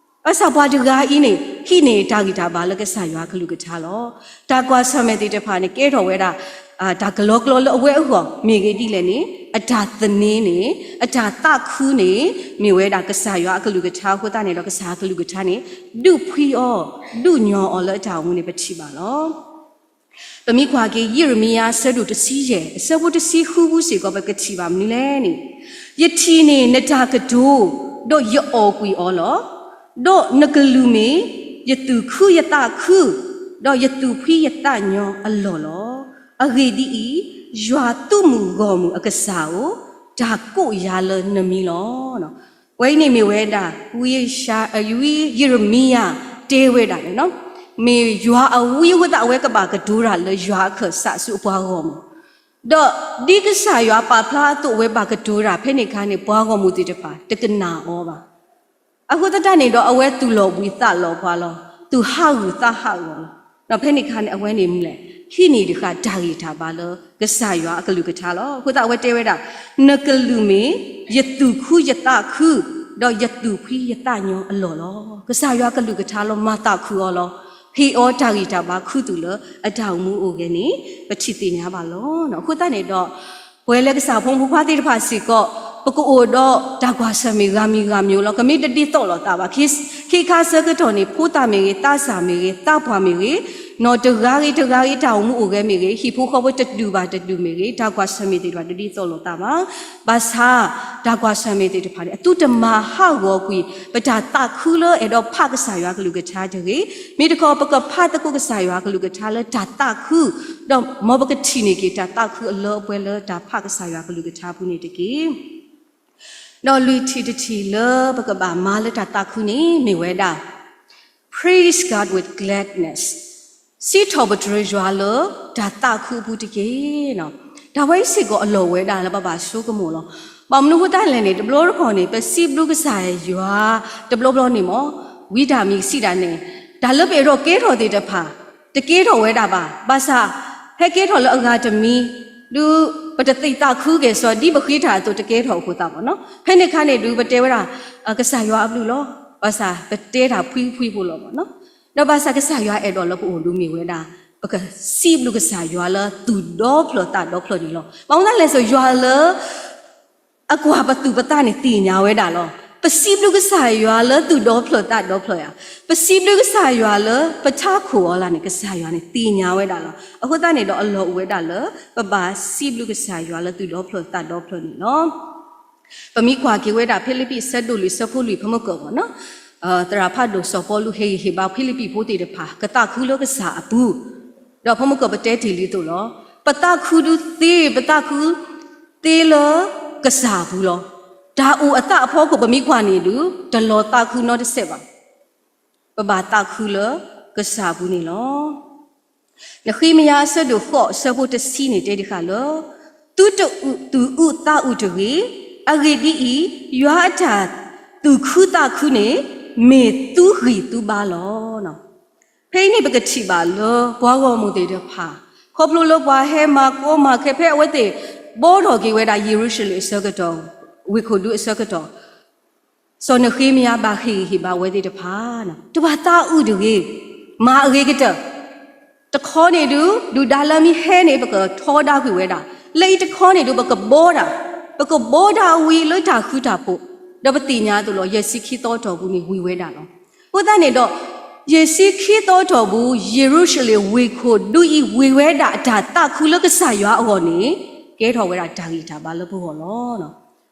ဘၣ်ဆၣ်ပှၤတဂၤအံၤန့ၣ် ဟံးန့ၢ်တၢ်ဂံၢ်တၢ်ဘါလၢကစၢ်ယွၤအကလုၢ်ကထါလီၤ. တၢ်ကွၢ်ဆၢၣ်မဲာ်သ့ၣ်တဖၣ်န့ၣ် ကဲထီၣ်ဝဲဒၣ် တၢ်ကလီကလီလၢအဝဲအဂီၢ် မ့ၢ်ဂ့ၤဒ်လဲၣ်န့ၣ်, အတၢ်သန့န့ၣ်, အတၢ်သးခုန့ၣ် မ့ၢ်ဝဲဒၣ်ကစၢ်ယွၤအကလုၢ်ကထါအဃိသတးန့ၣ်ဒီး ကစၢ်အကလုၢ်ကထါန့ၣ် ဒုးဖှံအီၤ, ဒုးညီအီၤလၢအတၢ်အိၣ်မူန့ၣ် ပထံၣ်ဘၣ်လီၤ. ပမ့ၢ်ကွၢ်က့ၤ ယံးရမံယၤအဆၢဒိၣ်တဆံယဲၢ် အဆၢဖိတဆံဃုပူၤစ့ၢ်ကီး ပကထံၣ်ဘၣ်မနုၤလဲၣ်န့ၣ်, ယထံၣ်န့ၢ်နတၢ်ကတိၤ, ဒီးယအီၣ်ကွံာ်အီၤလီၤ. ဒီးနကလုၢ်မ့ၢ်ယသူၣ်ခုယသးခု, ဒီးယသူၣ်ဖှံယသးညီအလီၢ်လီၤ. အဂ့ၢ်ဒ်အံၤ, ယွၤသုးမုၢ်ဂီၢ်မုၢ်အကစၢ်ဧၢ, တၢ်ကိးယၤလၢနမံၤလီၤ. ဝဲအံၤန့ၣ်မ့ၢ်ဝဲဒၣ် ဝံယံးရမံယၤတဲဝဲဒၣ်န့ၣ်လီၤ. မ့ၢ်ယွၤအဝံအဃိသတး အဝဲကဘၣ်ကတိၤတၢ်လၢယွၤအခၢၣ်စးဆူအပှၤဂီၢ်မုၢ်, ဒီးဒ်ကစၢ်ယွၤပာ်ဖျါအသိး အဝဲဘၣ်ကတိၤတၢ်ဖဲန့ၣ်အခါန့ၣ် ပှၤဂီၢ်မုၢ်သ့ၣ်တဖၣ် တကနၣ်အီၤဘၣ်. အဃိသတးန့ၣ်ဒီး အဝဲသူၣ်လီၤဘှံးသးလီၤပှၤလီၤ, သူၣ်ဟးဂူာ်သးဟးဂီၤလီၤ. ဒီးဖဲန့ၣ်အခါန့ၣ် အဝဲန့ၣ်မနုၤလဲၣ်, ဟံးန့ၢ်တဃၣ်တၢ်ဂံၢ်တၢ်ဘါလၢကစၢ်ယွၤအကလုၢ်ကထါလီၤ. အဃိသတးအဝဲတဲဝဲဒၣ်, နကလုၢ်မ့ၢ်ယသူၣ်ခုယသးခု, ဒီးယသူၣ်ဖှံယသးညီအလီၢ်လီၤ. ကစၢ်ယွၤအကလုၢ်ကထါလီၤ မၤသးခုအီၤလီၤ. ဟ့ၣ်အီၤတၢ်ဂံၢ်တၢ်ဘါ ခူသူၣ်လၢအတၢ်အိၣ်မူအိၣ်ဂဲၤန့ၣ် ပထံၣ်သ့ၣ်ညါဘၣ်လီၤ. အဃိသတးန့ၣ်ဒီး ပဝဲလၢကစၢ်ဖိမုၣ်ဖိခွါသ့ၣ်တဖၣ်စ့ၢ်ကီး ပကအိၣ်ဒီးတၢ်ကွၢ်ဆၢၣ်မဲာ်ဂၤမံၤဂၤမံၤလီၤ. ကမ့ၢ်တဒ်သိးလိာ်သးဘၣ်. ခံခါဆၢကတီၢ်န့ၣ် ဖိသၣ်မ့ၢ်ဂ့ၤ, သးစၢ်မ့ၢ်ဂ့ၤ, သးပှၢ်မ့ၢ်ဂ့ၤ, နီၢ်တဂၤဂ့ၤတဂၤဂ့ၤ တၢ်အိၣ်မူအိၣ်ဂဲၤမ့ၢ်ဂ့ၤ, ဟံၣ်ဖိဃီဖိတဒူၣ်ဘၣ်တဒူၣ်မ့ၢ်ဂ့ၤ, တၢ်ကွၢ်ဆၢၣ်မဲာ်သ့ၣ်တဖၣ်တဒ်သိးလိာ်သးဘၣ်. ဘၣ်ဆၣ် တၢ်ကွၢ်ဆၢၣ်မဲာ်သ့ၣ်တဖၣ်န့ၣ် အသုတမၤဟးဂီၤကွံာ် ပတၢ်သးခုလၢအဲၣ်ဒိးဖးကစၢ်ယွၤကလုၢ်ကထါတဂ့ၤ. မ့ၢ်တခီ ပကဖးသကိးကစၢ်ယွၤကလုၢ်ကထါလၢတၢ်သးခု, ဒီးမ်ပကထံၣ်န့ၢ်က့ၤတၢ်သးခုအလၢအပှဲၤလၢတၢ်ဖးကစၢ်ယွၤကလုၢ်ကထါအပူၤန့ၣ်တက့ၢ်. ဒီးလွံၢ်ထံၣ်တထံၣ်လၢပကဘၣ်မၤလၢတၢ်သးခုန့ၣ်မ့ၢ်ဝဲဒၣ် Praise God with gladness, စံးထီၣ်ပတြၢၤယွၤလၢတၢ်သးခုအပူၤတက့ၢ်. တၢ်ဝဲအံၤစ့ၢ်ကီးအလီၢ်ဝဲဒၣ်လၢပဘၣ်ဆိကမိၣ်လီၤ. ဘၣ်မနုၤအဃိသတးလဲၣ်န့ၣ် တဘျီတခီၣ်န့ၣ် ပစံးဘျုးကစၢ်ယွၤ တဘျီဘျီန့ၣ်မ့ၢ် ဝံတၢ်မံၤစံးဒၣ်န့ၣ် တၢ်လၢပအဲၣ်ဒိးကဲထီၣ်သ့ၣ်တဖၣ် တကဲထီၣ်ဝဲဒၣ်ဘၣ်. ဘၣ်ဆၣ် ဟဲကဲထီၣ်လၢအဂၤတမံၤ ဒုး ပတသ့ၣ်သးခုက့ၤစီၤ ဒ်ပဃ့တၢ်အသိးတကဲထီၣ်အဃိသတးဘၣ်နီၤ. ဖဲန့ၣ်အခါန့ၣ်ဒုး ပတဲဝဲဒၣ် ကစၢ်ယွၤအဘျုးလီၤ. ဘၣ်ဆၣ်ပတဲတၢ်ဖှံဖှံဖိလီၤဘၣ်နီၤ. ဒီးဘၣ်ဆၣ်ကစၢ်ယွၤအဲၣ်ဒိးလၢပအိၣ်ဒုးမ့ၢ်ဝဲဒၣ် ပကစံးဘျုးကစၢ်ယွၤလၢသူၣ်ဒီဖျၢၣ်သးဒီဖျၢၣ်န့ၣ်လီၤ. ဘၣ်မနုၤလဲၣ်ဆို ယွၤလၢ အကွၢ်ပသူၣ်ပသးန့ၣ်သ့ၣ်ညါဝဲဒၣ်လီၤ. ပစံးဘျုးကစၢ်ယွၤလၢသူၣ်ဒီဖျၢၣ်သးဒီဖျၢၣ်ဧါ, ပစံးဘျုးကစၢ်ယွၤလၢပထးခိၣ်အီၤလၢ်န့ၣ် ကစၢ်ယွၤန့ၣ်သ့ၣ်ညါဝဲဒၣ်လီၤ. အဃိသတးန့ၣ်ဒီးအလီၢ်အိၣ်ဝဲဒၣ်လၢ ပဘၣ်စံးဘျုးကစၢ်ယွၤလၢသူၣ်ဒီဖျၢၣ်သးဒီဖျၢၣ်န့ၣ်လီၤ. ပမ့ၢ်ကွၢ်က့ၤဝဲဒၣ် ဖံလံးပံး အဆၢဒိၣ်လွံၢ် အဆၢဖိလွံၢ် ဖဲမုၢ်ကၢၢ်ဘၣ်နီၤ, သရၣ်ဖးဒိၣ်စီၤပီလူးဟ့ၣ်ဂံၢ်ဟ့ၣ်ဘါဖံလံးပံးဖိသ့ၣ်တဖၣ် ကသးခုလၢကစၢ်အပူၤ, ဒီးဖဲမုၢ်ကၢၢ်ပတဲတ့ၢ်လံအသိးလီၤ. ပသးခုဒုးသ့, ပသးခုသ့လၢကစၢ်အပူၤလီၤ. တၢ်အိၣ်အသးအဖီခိၣ်ပမ့ၢ်ကွၢ်န့ၣ်ဒုး တလီၤသးခုနီတစဲးဘၣ်. ပဘၣ်သးခုလၢကစၢ်အပူၤန့ၣ်လီၤ. နဃ့မယၤ အဆၢဒိၣ်ဃိး အဆၢဖိတဆံန့ၣ် တဲဒံးဃာ်လၢ သုတသူၣ်အုးသးအုးတဂ့ၤ, အဂ့ၢ်ဒ်အံၤ, ယွၤအတၢ်သူၣ်ခုသးခုန့ၣ် မ့ၢ်သုဂံၢ်သုဘါလီၤ. ဖဲအံၤန့ၣ် ပကထံၣ်ဘၣ်လၢပှၤဂီၢ်မုၢ်သ့ၣ်တဖၣ် ခီဖျိလၢပှၤဟဲမၤကီမၤခဲ ဖဲအဝဲသ့ၣ်ဘှီထီၣ်က့ၤဝဲဒၣ် ယရူၤၡလ့ၣ်အဆၢကတီၢ်, ဝ့ၢ်ခိၣ်ဒူအဆၢကတီၢ် စီၤနဃ့မယၤဘၣ်ဟ့ၣ်ဂံၢ်ဟ့ၣ်ဘါဝဲသ့ၣ်တဖၣ်, တဘၣ်သးအုးတဂ့ၤ, မၤအဂ့ၤကတၢၢ်. တခီန့ၣ်ဒုး ဒုၣ်ဒါလၢမ့ၢ်ဟဲန့ၣ် ပကထီဒါကွံာ်ဝဲဒၣ်, လၢအံၤတခီန့ၣ်ဒုး ပကဘှီတၢ်, ပကဘှီတၢ်ဝံၤလၢတၢ်ဃူတၢ်ဖိး, ဒီးပသ့ၣ်ညါအသိးလီၤ ယဲၢ်ဆံခံသီအတီၢ်ပူၤန့ၣ်ဝံၤဝဲဒၣ်လီၤ. အဃိသတးန့ၣ်ဒီး ယဲၢ်ဆံခံသီအတီၢ်ပူၤ ယရူၤၡလ့ၣ်ဝ့ၢ်ခိၣ်ဒူအံၤဝံၤဝဲဒၣ်အတၢ်သးခုလၢကစၢ်ယွၤအဂီၢ်န့ၣ် ကဲထီၣ်ဝဲဒၣ်တၢ်ဂံၢ်တၢ်ဘါလၢပဂီၢ်လီၤ.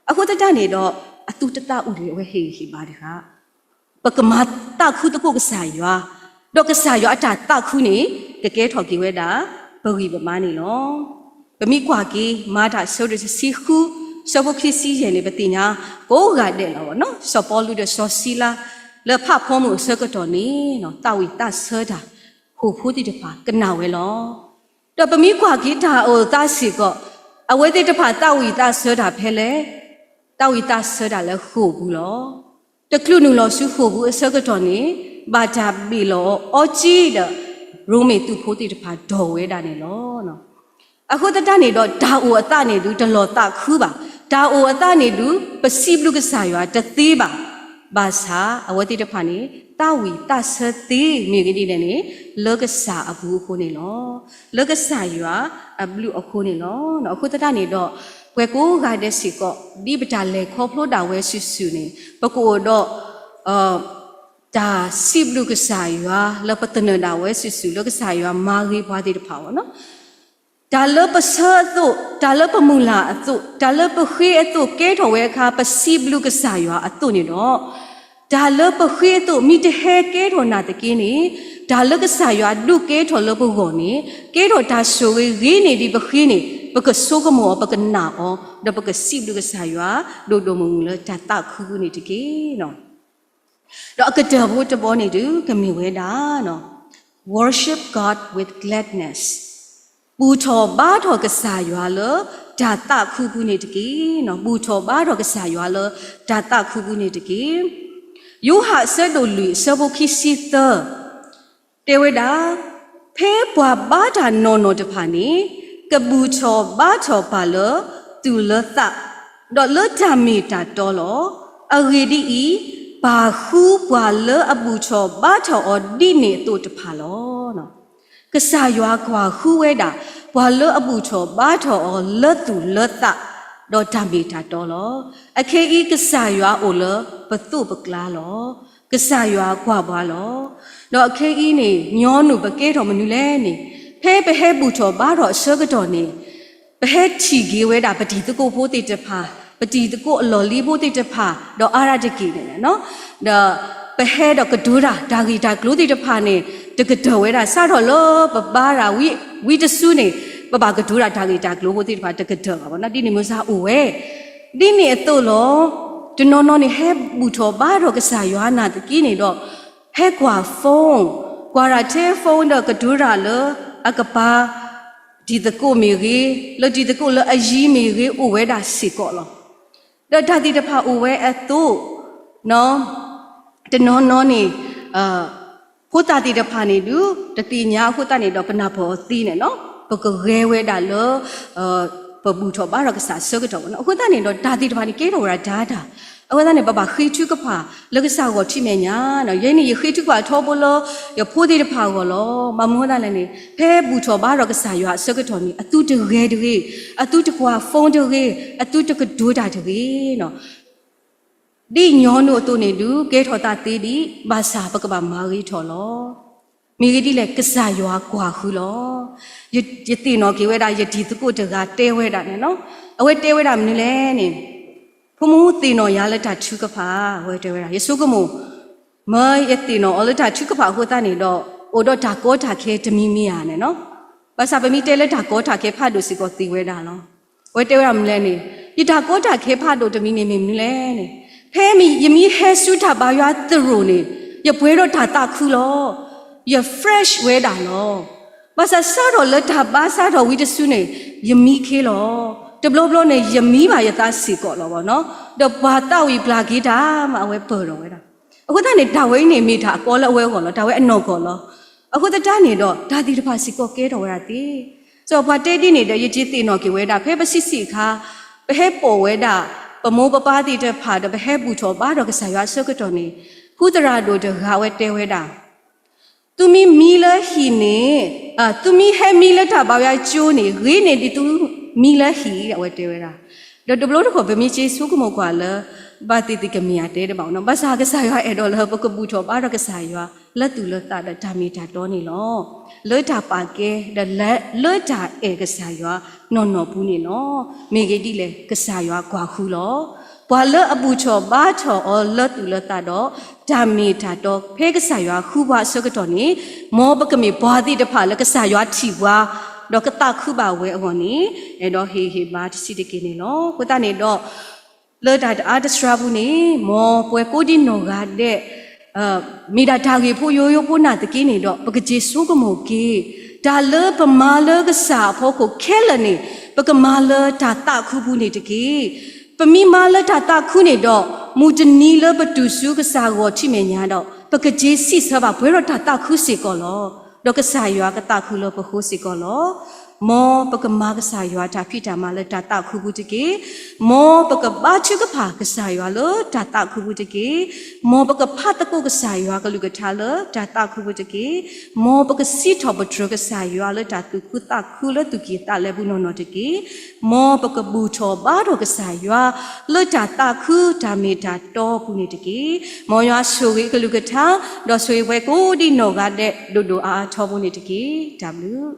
အဃိသတးန့ၣ်ဒီး အသုတသးအုးတဂ့ၤ အဝဲဟ့ၣ်ဂံၢ်ဟ့ၣ်ဘါတခါ ပကမၤသးခုသကိးကစၢ်ယွၤ, ဒီးကစၢ်ယွၤအတၢ်သးခုန့ၣ် ကကဲထီၣ်က့ၤဝဲဒၣ် ပဂံၢ်ပဘါန့ၣ်လီၤ. ပမ့ၢ်ကွၢ်က့ၤ မၤတၢ်အဆၢဒိၣ်တဆံဃု အဆၢဖိခံဆံယဲၢ်န့ၣ် ပသ့ၣ်ညါကိးဂၤဒဲးလီၤ. စီၤပီလူးဒီးစီၤစံလါ လၢဖးဖီမုၢ်အဆၢကတီၢ်န့ၣ် သးဝံၣ်သးဆၢတၢ် ဃိာ်ဖိသ့ၣ်တဖၣ်ကနၣ်ဝဲလီၤ. ဒီးပမ့ၢ်ကွၢ်က့ၤတၢ်အိၣ်သးစ့ၢ်ကီး အဝဲသ့ၣ်တဖၣ်သးဝံၣ်သးဆၢတၢ်ဖဲလဲၣ်, သးဝံၣ်သးဆၢတၢ်လၢဃိာ်ပူၤလီၤ. တချုးနုာ်လီၤဆူဃိာ်ပူၤအဆၢကတီၢ်န့ၣ် ဘၣ်တၢ်ဘ့ၣ်လီၤအီၤအီကၠံဒီး ရိမ့ၤသုးဖိသ့ၣ်တဖၣ်ဒိးဝဲဒၣ်န့ၣ်လီၤ. အဃိသတးန့ၣ်ဒီး တၢ်အိၣ်အသးန့ၣ်ဒုး တလီၤသးခုဘၣ်. တၢ်အိၣ်အသးန့ၣ်ဒုး ပစံးဘျုးကစၢ်ယွၤတသ့ဘၣ်. ဘၣ်ဆၣ်အဝဲသ့ၣ်တဖၣ်န့ၣ် သးဝံၣ်သးဆၢသ့မ့ၢ်ဂ့ၤဒ်လဲၣ်န့ၣ် လၢကစၢ်အပူၤအဃိန့ၣ်လီၤ. လၢကစၢ်ယွၤအဘျုးအဃိန့ၣ်လီၤ. အဃိသတးန့ၣ်ဒီး ပှၤကိးဂၤဒဲးစ့ၢ်ကီး ဒ်ပတၢ်လဲၤခီဖျိဒၣ်ဝဲစုာ်စုာ်န့ၣ် ပကအိၣ်ဒီး တၢ်စံးဘျုးကစၢ်ယွၤလၢပသနၢၣ်ဒၣ်ဝဲစုာ်စုာ် လၢကစၢ်ယွၤမၤဂ့ၤပှၤသ့ၣ်တဖၣ်အဂီၢ်န့ၣ် တၢ်လၢပဆၢအသိး, တၢ်လၢပမုၢ်လၢ်အသိး, တၢ်လၢပဃ့အသိးကဲထီၣ်ဝဲအခါ ပစံးဘျုးကစၢ်ယွၤအသိးန့ၣ်ဒီး, တၢ်လၢပဃ့အသိး မ့ၢ်တဟဲကဲထီၣ်နာ်သက့န့ၣ်, တၢ်လၢကစၢ်ယွၤဒုးကဲထီၣ်လၢပဂီၢ်န့ၣ် ကဲထီၣ်တၢ်ဆိၣ်ဂ့ၤဂ့ၤန့ၢ်ဒံးပဃ့န့ၣ် ပကဆိကမိၣ်အီၤ ပကနာ်အီၤ ဒီးပကစံးဘျုးကစၢ်ယွၤ ဒိၣ်ဒိၣ်မုၢ်မုၢ်လၢတၢ်သးခုပူၤန့ၣ်တက့ၢ်. ဒီးအကတၢၢ်ဖိတဘီန့ၣ်ဒုး ကမ့ၢ်ဝဲဒၣ် Worship God with gladness. ဘူၣ်ထီၣ်ဘါထီၣ်ကစၢ်ယွၤလၢ တၢ်သးခုပူၤန့ၣ်တက့ၢ်. ဘူၣ်ထီၣ်ဘါထီၣ်ကစၢ်ယွၤလၢ တၢ်သးခုပူၤန့ၣ်တက့ၢ်. ယိၤဟၣ်အဆၢဒိၣ်လွံၢ် အဆၢဖိခံဆံသၢ တဲဝဲဒၣ်, ဖဲပှၤဘါတၢ်နီၢ်နီၢ်တဖၣ်န့ၣ် ကဘူၣ်ထီၣ်ဘါထီၣ်ပၢ်လၢသူၣ်လၢသး, ဒီးလၢတၢ်မ့ၢ်တၢ်တီလီၤ. အဂ့ၢ်ဒ်အံၤ, ပၢ်ဃုပှၤလၢအဘူၣ်ထီၣ်ဘါထီၣ်အီၤဒ်န့ၣ်အသိးတဖၣ်လီၤ. ကစၢ်ယွၤကွၢ်ဃုဝဲဒၣ် ပှၤလၢအဘူၣ်ထီၣ်ဘါထီၣ်အီၤလၢသူၣ်လၢသး, ဒီးတၢ်မ့ၢ်တၢ်တီလီၤ. အခဲအံၤကစၢ်ယွၤအိၣ်လၢပသိးပကျါလီၤ. ကစၢ်ယွၤကွၢ်ပှၤလီၤ. ဒီးအခဲအံၤန့ၣ် ညီနုၢ်ပကဲထီၣ်မနုၤလဲၣ်န့ၣ်, ဖဲပဟဲဘူၣ်ထီၣ်ဘါထီၣ်အဆၢကတီၢ်န့ၣ် ပဟဲထံၣ်က့ၤဝဲဒၣ်ပတံၤသကိးဖိသ့ၣ်တဖၣ်, ပတံၤသကိးအလီၢ်လံၤဖိသ့ၣ်တဖၣ်, ဒီးအါရၣ်တက့ၢ်န့ၣ်, ဒီးပဟဲဒီးကတိၤတၢ် တၢ်ဂ့ၢ်တၢ်ကျိၤသ့ၣ်တဖၣ်န့ၣ် တကတၢၢ်ဝဲဒၣ် စးထီၣ်လၢပဘါတၢ်ဝံၤတစုန့ၣ် ပဘၣ်ကတိၤတၢ် တၢ်ဂ့ၢ်တၢ်ကျိၤဖိသ့ၣ်တဖၣ် တကတၢၢ်ဘၣ်ဘၣ်နီၤ. ဒ်န့ၣ်မ့ၢ်စ့ၢ်အိၣ်ဝဲ ဒ်န့ၣ်အသိးလီၤ. တနီၤနီၤန့ၣ် ဟဲဘူၣ်ထီၣ်ဘါထီၣ်ကစၢ်ယွၤနာ်သက့န့ၣ်ဒီး ဟဲကွၢ် phone, ကွၢ်တၢ်ထဲ phone ဒီးကတိၤတၢ်လၢအကပၤ တံၤသကိးမ့ၢ်ဂ့ၤ, လၢတံၤသကိးလၢအယံၤမ့ၢ်ဂ့ၤ အိၣ်ဝဲဒၣ်စ့ၢ်ကီးလီၤ. ဒီးတၢ်သ့ၣ်တဖၣ်အိၣ်ဝဲအသိး တနီၤနီၤန့ၣ် ဖိသၣ်သ့ၣ်တဖၣ်န့ၣ်ဒုး တသ့ၣ်ညါအဃိသတးန့ၣ်ဒီး ပနၢ်ပၢၢ်အီၤသ့န့ၣ်နီၤ, ပကဂဲၤဝဲဒၣ်လၢ ပဘူၣ်ထီၣ်ဘါထီၣ်ကစၢ်အဆၢကတီၢ်ဘၣ်နီၤ. အဃိသတးန့ၣ်ဒီး တၢ်သ့ၣ်တဖၣ်န့ၣ် ကဲထီၣ်ဝဲဒၣ်တၢ်တၢ်, အဃိသတးန့ၣ် ပဘၣ်ဃ့ထုကဖၣ်လၢကစၢ်ဂီၢ်ထံးမဲာ်ညါနီၤ. ယဲန့ၣ် ယဃ့ထုကဖၣ်ထီဘိလၢ ယဖိသ့ၣ်တဖၣ်အဂီၢ်လီၤ. ဘၣ်မနုၤအဃိသတးလဲၣ်န့ၣ် ဖဲဘူၣ်ထီၣ်ဘါထီၣ်ကစၢ်ယွၤအဆၢကတီၢ်န့ၣ် အသုတဂဲၤတဂ့ၤ, အသုတကွၢ် phone တဂ့ၤ, အသုတကတိၤတၢ်တဂ့ၤနီၤ. ဒ်ညီနုၢ်အသိးန့ၣ်ဒုး ကဲထီၣ်သးသ့ဒံး ဘၣ်ဆၣ်ပကဘၣ်မၤဂ့ၤထီၣ်လီၤ. မ့ၢ်ဂ့ၤဒ်လဲၣ် ကစၢ်ယွၤကွၢ်ဃုလီၤ. ယ ယသ့ၣ်နီၣ်က့ၤဝဲဒၣ် ယတံၤသကိးတဂၤတဲဝဲဒၣ်န့ၣ်နီၤ. အဝဲတဲဝဲဒၣ်မနုၤလဲၣ်န့ၣ်, ဖိမုၣ်သ့ၣ်နီၣ်ယၤလၢတၢ်ထုကဖၣ် အဝဲတဲဝဲဒၣ်, ယဆိကမိၣ် မၢယသ့ၣ်နီၣ်အီၤလၢတၢ်ထုကဖၣ်အဃိသတးန့ၣ်ဒီး အိၣ်ဒီးတၢ်ကီတၢ်ခဲတမံၤမံၤဧါန့ၣ်နီၤ. ဘၣ်ဆၣ်ပမ့ၢ်တဲလၢတၢ်ကီတၢ်ခဲဖးဒိၣ်စ့ၢ်ကီးသ့ဝဲဒၣ်လီၤ. အဝဲတဲဝဲဒၣ်မနုၤလဲၣ်န့ၣ်, ယတၢ်ကီတၢ်ခဲဖးဒိၣ်တမံၤန့ၣ်မ့ၢ်မနုၤလဲၣ်န့ၣ်, ဖဲယမ့ၢ်ဟဲဆူတၢ်ဘါယွၤသရိာ်န့ၣ် ယပှဲၤဒီးတၢ်သးခုလီၤ. ယ fresh ဝဲဒၣ်လီၤ. ဘၣ်ဆၣ်စးထီၣ်လၢတၢ်ဘါစးထီၣ်ဝံၤတစုန့ၣ် ယမံခ့လီၤ. တဘျီဘျီန့ၣ် ယမံဘၣ်ယသးစ့ၢ်ကီးလီၤဘၣ်နီၤ. ဒီးပှၤသးဝံၣ်ပျၢ်က့ၤတၢ်မး အဝဲပၢၢ်ထီၣ်ဝဲဒၣ်. အဃိသတးန့ၣ် တၢ်ဝဲအံၤန့ၣ် မ့ၢ်တၢ်အကီလၢအဝဲအဂီၢ်လီၤ. တၢ်ဝဲအနီၢ်ကီၢ်လီၤ. အဃိသတးန့ၣ်ဒီး တၢ်သ့ၣ်တဖၣ်စ့ၢ်ကီးကဲထီၣ်ဝဲဒၣ်သ့. စီၤပှၤတဲဒ်န့ၣ်ဒီး ယက့ၤသ့ၣ်နီၣ်က့ၤဝဲဒၣ် ဖဲပဆံးဆံးအခါ ပဟဲပိာ်ဝဲဒၣ် ပမိၢ်ပပၢ်သ့ၣ်တဖၣ်ဒီး ပဟဲဘူၣ်ထီၣ်ဘါထီၣ်ကစၢ်ယွၤအဆၢကတီၢ်န့ၣ် ဖုသရၣ်ဒိၣ်တဂၤဝဲတဲဝဲဒၣ် သုမ့ၢ်မံလၢဟံၣ်န့ၣ်, သုမ့ၢ်ဟဲမံလၢတၢ်ဘါယွၤကၠိန့ၣ် ဂ့ၤန့ၢ်ဒံးသုမံလၢဟံၣ် အဝဲတဲဝဲဒၣ်. ဒီးတဘျီတခီၣ် ပမ့ၢ်က့ၤဆိကမိၣ်ကွၢ်လၢ ဘၣ်သ့ၣ်သ့ၣ်ကမ့ၢ်ဧါတဲတဘၣ်နီၤ. ဘၣ်ဆၣ်ကစၢ်ယွၤအဲၣ်ဒိးလၢပကဘူၣ်ထီၣ်ဘါထီၣ်ကစၢ်ယွၤ လၢသူၣ်လၢသးဒီးတၢ်မ့ၢ်တၢ်တီန့ၣ်လီၤ. လၢတၢ်ပာ်ကဲ ဒီးလၢတၢ်အဲၣ်ကစၢ်ယွၤနီၢ်နီၢ်ပူၤန့ၣ်လီၤ. မ့ၢ်ဂ့ၤဒ်လဲၣ် ကစၢ်ယွၤကွၢ်ဃုလီၤ. ပှၤလၢအဘူၣ်ထီၣ်ဘါထီၣ်အီၤလၢသူၣ်လၢသးဒီး တၢ်မ့ၢ်တၢ်တီ ဖဲကစၢ်ယွၤဃုပှၤအဆၢကတီၢ်န့ၣ် မ်ပကမ့ၢ်ပှၤသ့ၣ်တဖၣ်လၢကစၢ်ယွၤထံၣ်ပှၤ ဒီးကသးခုဘၣ်ဝဲအဂီၢ်န့ၣ် အဲၣ်ဒိးဟ့ၣ်ဂံၢ်ဟ့ၣ်ဘါတဆံးတက့ၢ်န့ၣ်လီၤ. အဃိသတးန့ၣ်ဒီး လၢတၢ်တအါတစှၤပူၤန့ၣ် မ်ပဝဲကိးဒံနီၢ်ဂၤဒဲး မ့ၢ်ဒၣ်တၢ်ဂ့ၢ်ဖိယိယိဖိနာ်သက့န့ၣ်ဒီး ပကက့ၤဆိကမိၣ်က့ၤ တၢ်လၢပမၤလၢကစၢ်အဖီခိၣ်ခဲလၢာ်န့ၣ် ပကမၤလၢတၢ်သးခုပူၤန့ၣ်တက့ၢ်. ပမ့ၢ်မၤလၢတၢ်သးခုန့ၣ်ဒီး မုၢ်တနံၤလၢပတုၤဆူကစၢ်ဂီၢ်ထံးမဲာ်ညါဒီး ပကက့ၤစံးဆၢဘၣ်ပှဲၤဒီးတၢ်သးခုစ့ၢ်ကီးလီၤ. ဒီးကစၢ်ယွၤကသးခုလၢပဃိစ့ၢ်ကီးလီၤ. မ်ပကမၤကစၢ်ယွၤတၢ်ဖံးတၢ်မၤလၢတၢ်သးခုပူၤတက့ၢ်. မ်ပကဘါထုကဖၣ်ကစၢ်ယွၤလၢတၢ်သးခုပူၤတက့ၢ်. မ်ပကဖးသကိးကစၢ်ယွၤကလုၢ်ကထါလၢတၢ်သးခုပူၤတက့ၢ်. မ်ပကစံးထီၣ်ပတြၢၤကစၢ်ယွၤလၢတၢ်သူၣ်ခုသးခုလၢသူၣ်ကံၢ်သးလဲပူၤနီၢ်နီၢ်တက့ၢ်. မ်ပကဘူၣ်ထီၣ်ဘါထီၣ်ကစၢ်ယွၤ လၢတၢ်သးခုတၢ်မ့ၢ်တၢ်တီပူၤန့ၣ်တက့ၢ်. မ်ယွၤဆိၣ်ဂ့ၤကလုၢ်ကထါ ဒီးဆိၣ်ဂ့ၤပှၤကိးဒံနီၢ်ဂၤဒဲး ဒိၣ်ဒိၣ်အါအါထီဘိန့ၣ်တက့ၢ်. တၢ်ဘျုး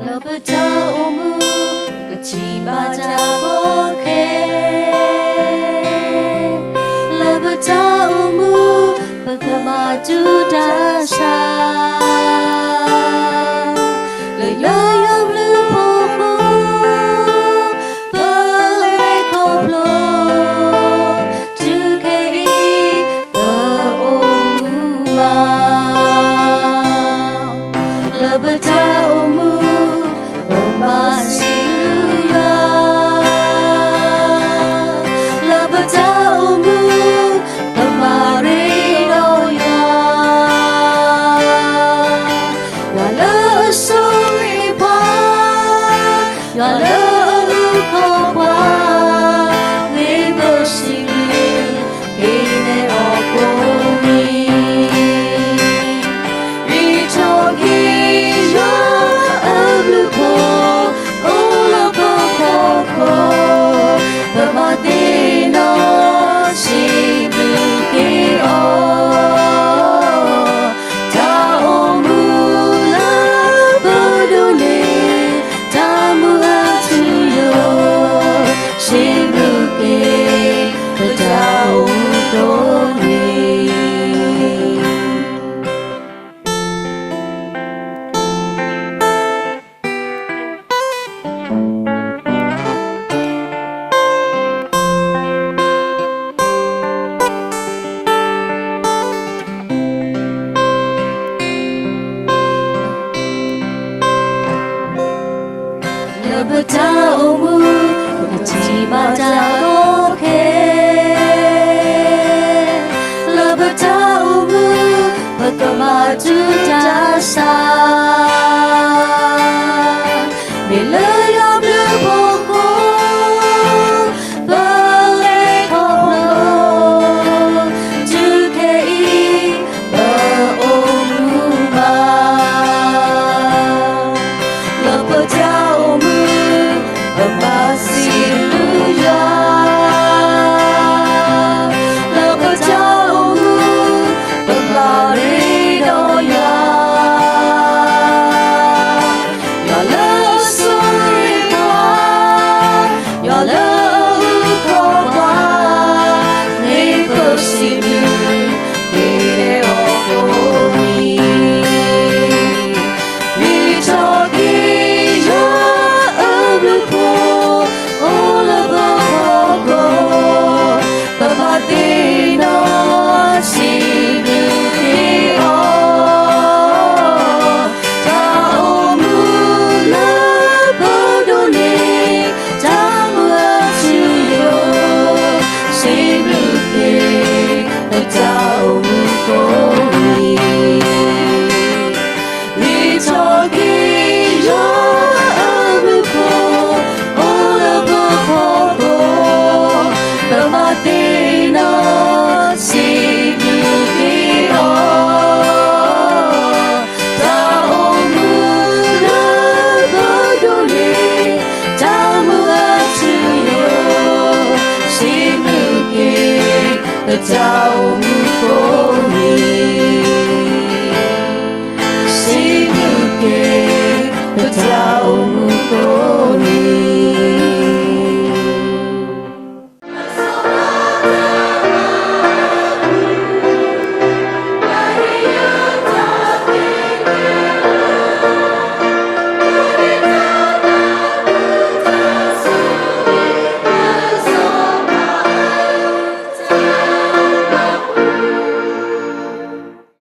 လၢပတၢ်အိၣ်မူ ပကထံၣ်ဘၣ်တၢ်အုၣ်က့ၤခီၣ်က့ၤ, လၢပတၢ်အိၣ်မူ ပကမၤတူၢ်တၢ်ဆါ, လၢယွၤယွၤဘျုးဖှိၣ်ဖိ ပလဲၤခီဖျိ တုၤခဲအံၤ ပအိၣ်မူဘၣ်, လၢပတၢ်အိၣ်မူ ပဘၣ်စံးဘျုးယွၤ, လၢပတၢ်အိၣ်မူ ပမၤရ့ဒီးယွၤ, ယွၤလၢအဆိၣ်ဂ့ၤပှၤ, ယွၤလၢအအုၣ်က့ၤပှၤ, မ့ၢ်ပစံးဘျုး က့ၤနဲၣ်အီၤကိးနံၤ, မ့ၢ်ထီၣ်က့ၤယွၤအဘျုးဖှိၣ် အိၣ်လၢပဖီခိၣ်, ပဘၣ်သ့ၣ်နီၣ်စံးဘျုးက့ၤအီၤ, တၢ်အိၣ်မူလၢပဒိးန့ၢ် တၢ်မုာ်အထူအယိာ်, စံးဘျုးက့ၤ ပတၢ်အိၣ်မူကိးနံၤ. လၢပတၢ်အိၣ်မူ ပကထံၣ်ဘၣ်တၢ်အုၣ်က့ၤခီၣ်က့ၤ, လၢပတၢ်အိၣ်မူ ပကမၤတူၢ်တၢ်ဆါ, မ့ၢ်လၢယွၤဘျုးဖှိၣ်ဖိ ပလဲၤခီဖျိ တုၤခဲအံၤ ပအိၣ်မူဘၣ်, လၢပတၢ်အိၣ်မူ ပဘၣ်စံးဘျုးယွၤ, လၢပတၢ်အိၣ်မူ ပဘၣ်ရ့ဒီးယွၤ, ယွၤလၢအဆိၣ်ဂ့ၤပှၤ, ယွၤလၢအအုၣ်က့ၤပှၤ, မ့ၢ်ပစံးဘျုး က့ၤနဲၣ်အီၤကိးနံၤ, မ့ၢ်ထီၣ်က့ၤယွၤအဘျုးဖှိၣ် အိၣ်လၢပဖီခိၣ်, ပဘၣ်သ့ၣ်နီၣ်စံးဘျုးက့ၤအီၤ, တၢ်အိၣ်မူလၢပဒိးန့ၢ် တၢ်မုာ်အထူအယိာ်, စံးဘျုးက့ၤ ပတၢ်အိၣ်မူကိးနံၤ, မ့ၢ်ထီၣ်က့ၤယွၤအဘျုးဖှိၣ် အိၣ်လၢပဖီခိၣ်, ပဘၣ်သ့ၣ်နီၣ်စံးဘျုးက့ၤအီၤ, တၢ်အိၣ်မူလၢပဒိးန့ၢ် တၢ်မုာ်အထူအယိာ်, စံးဘျုးက့ၤ ပတၢ်အိၣ်မူ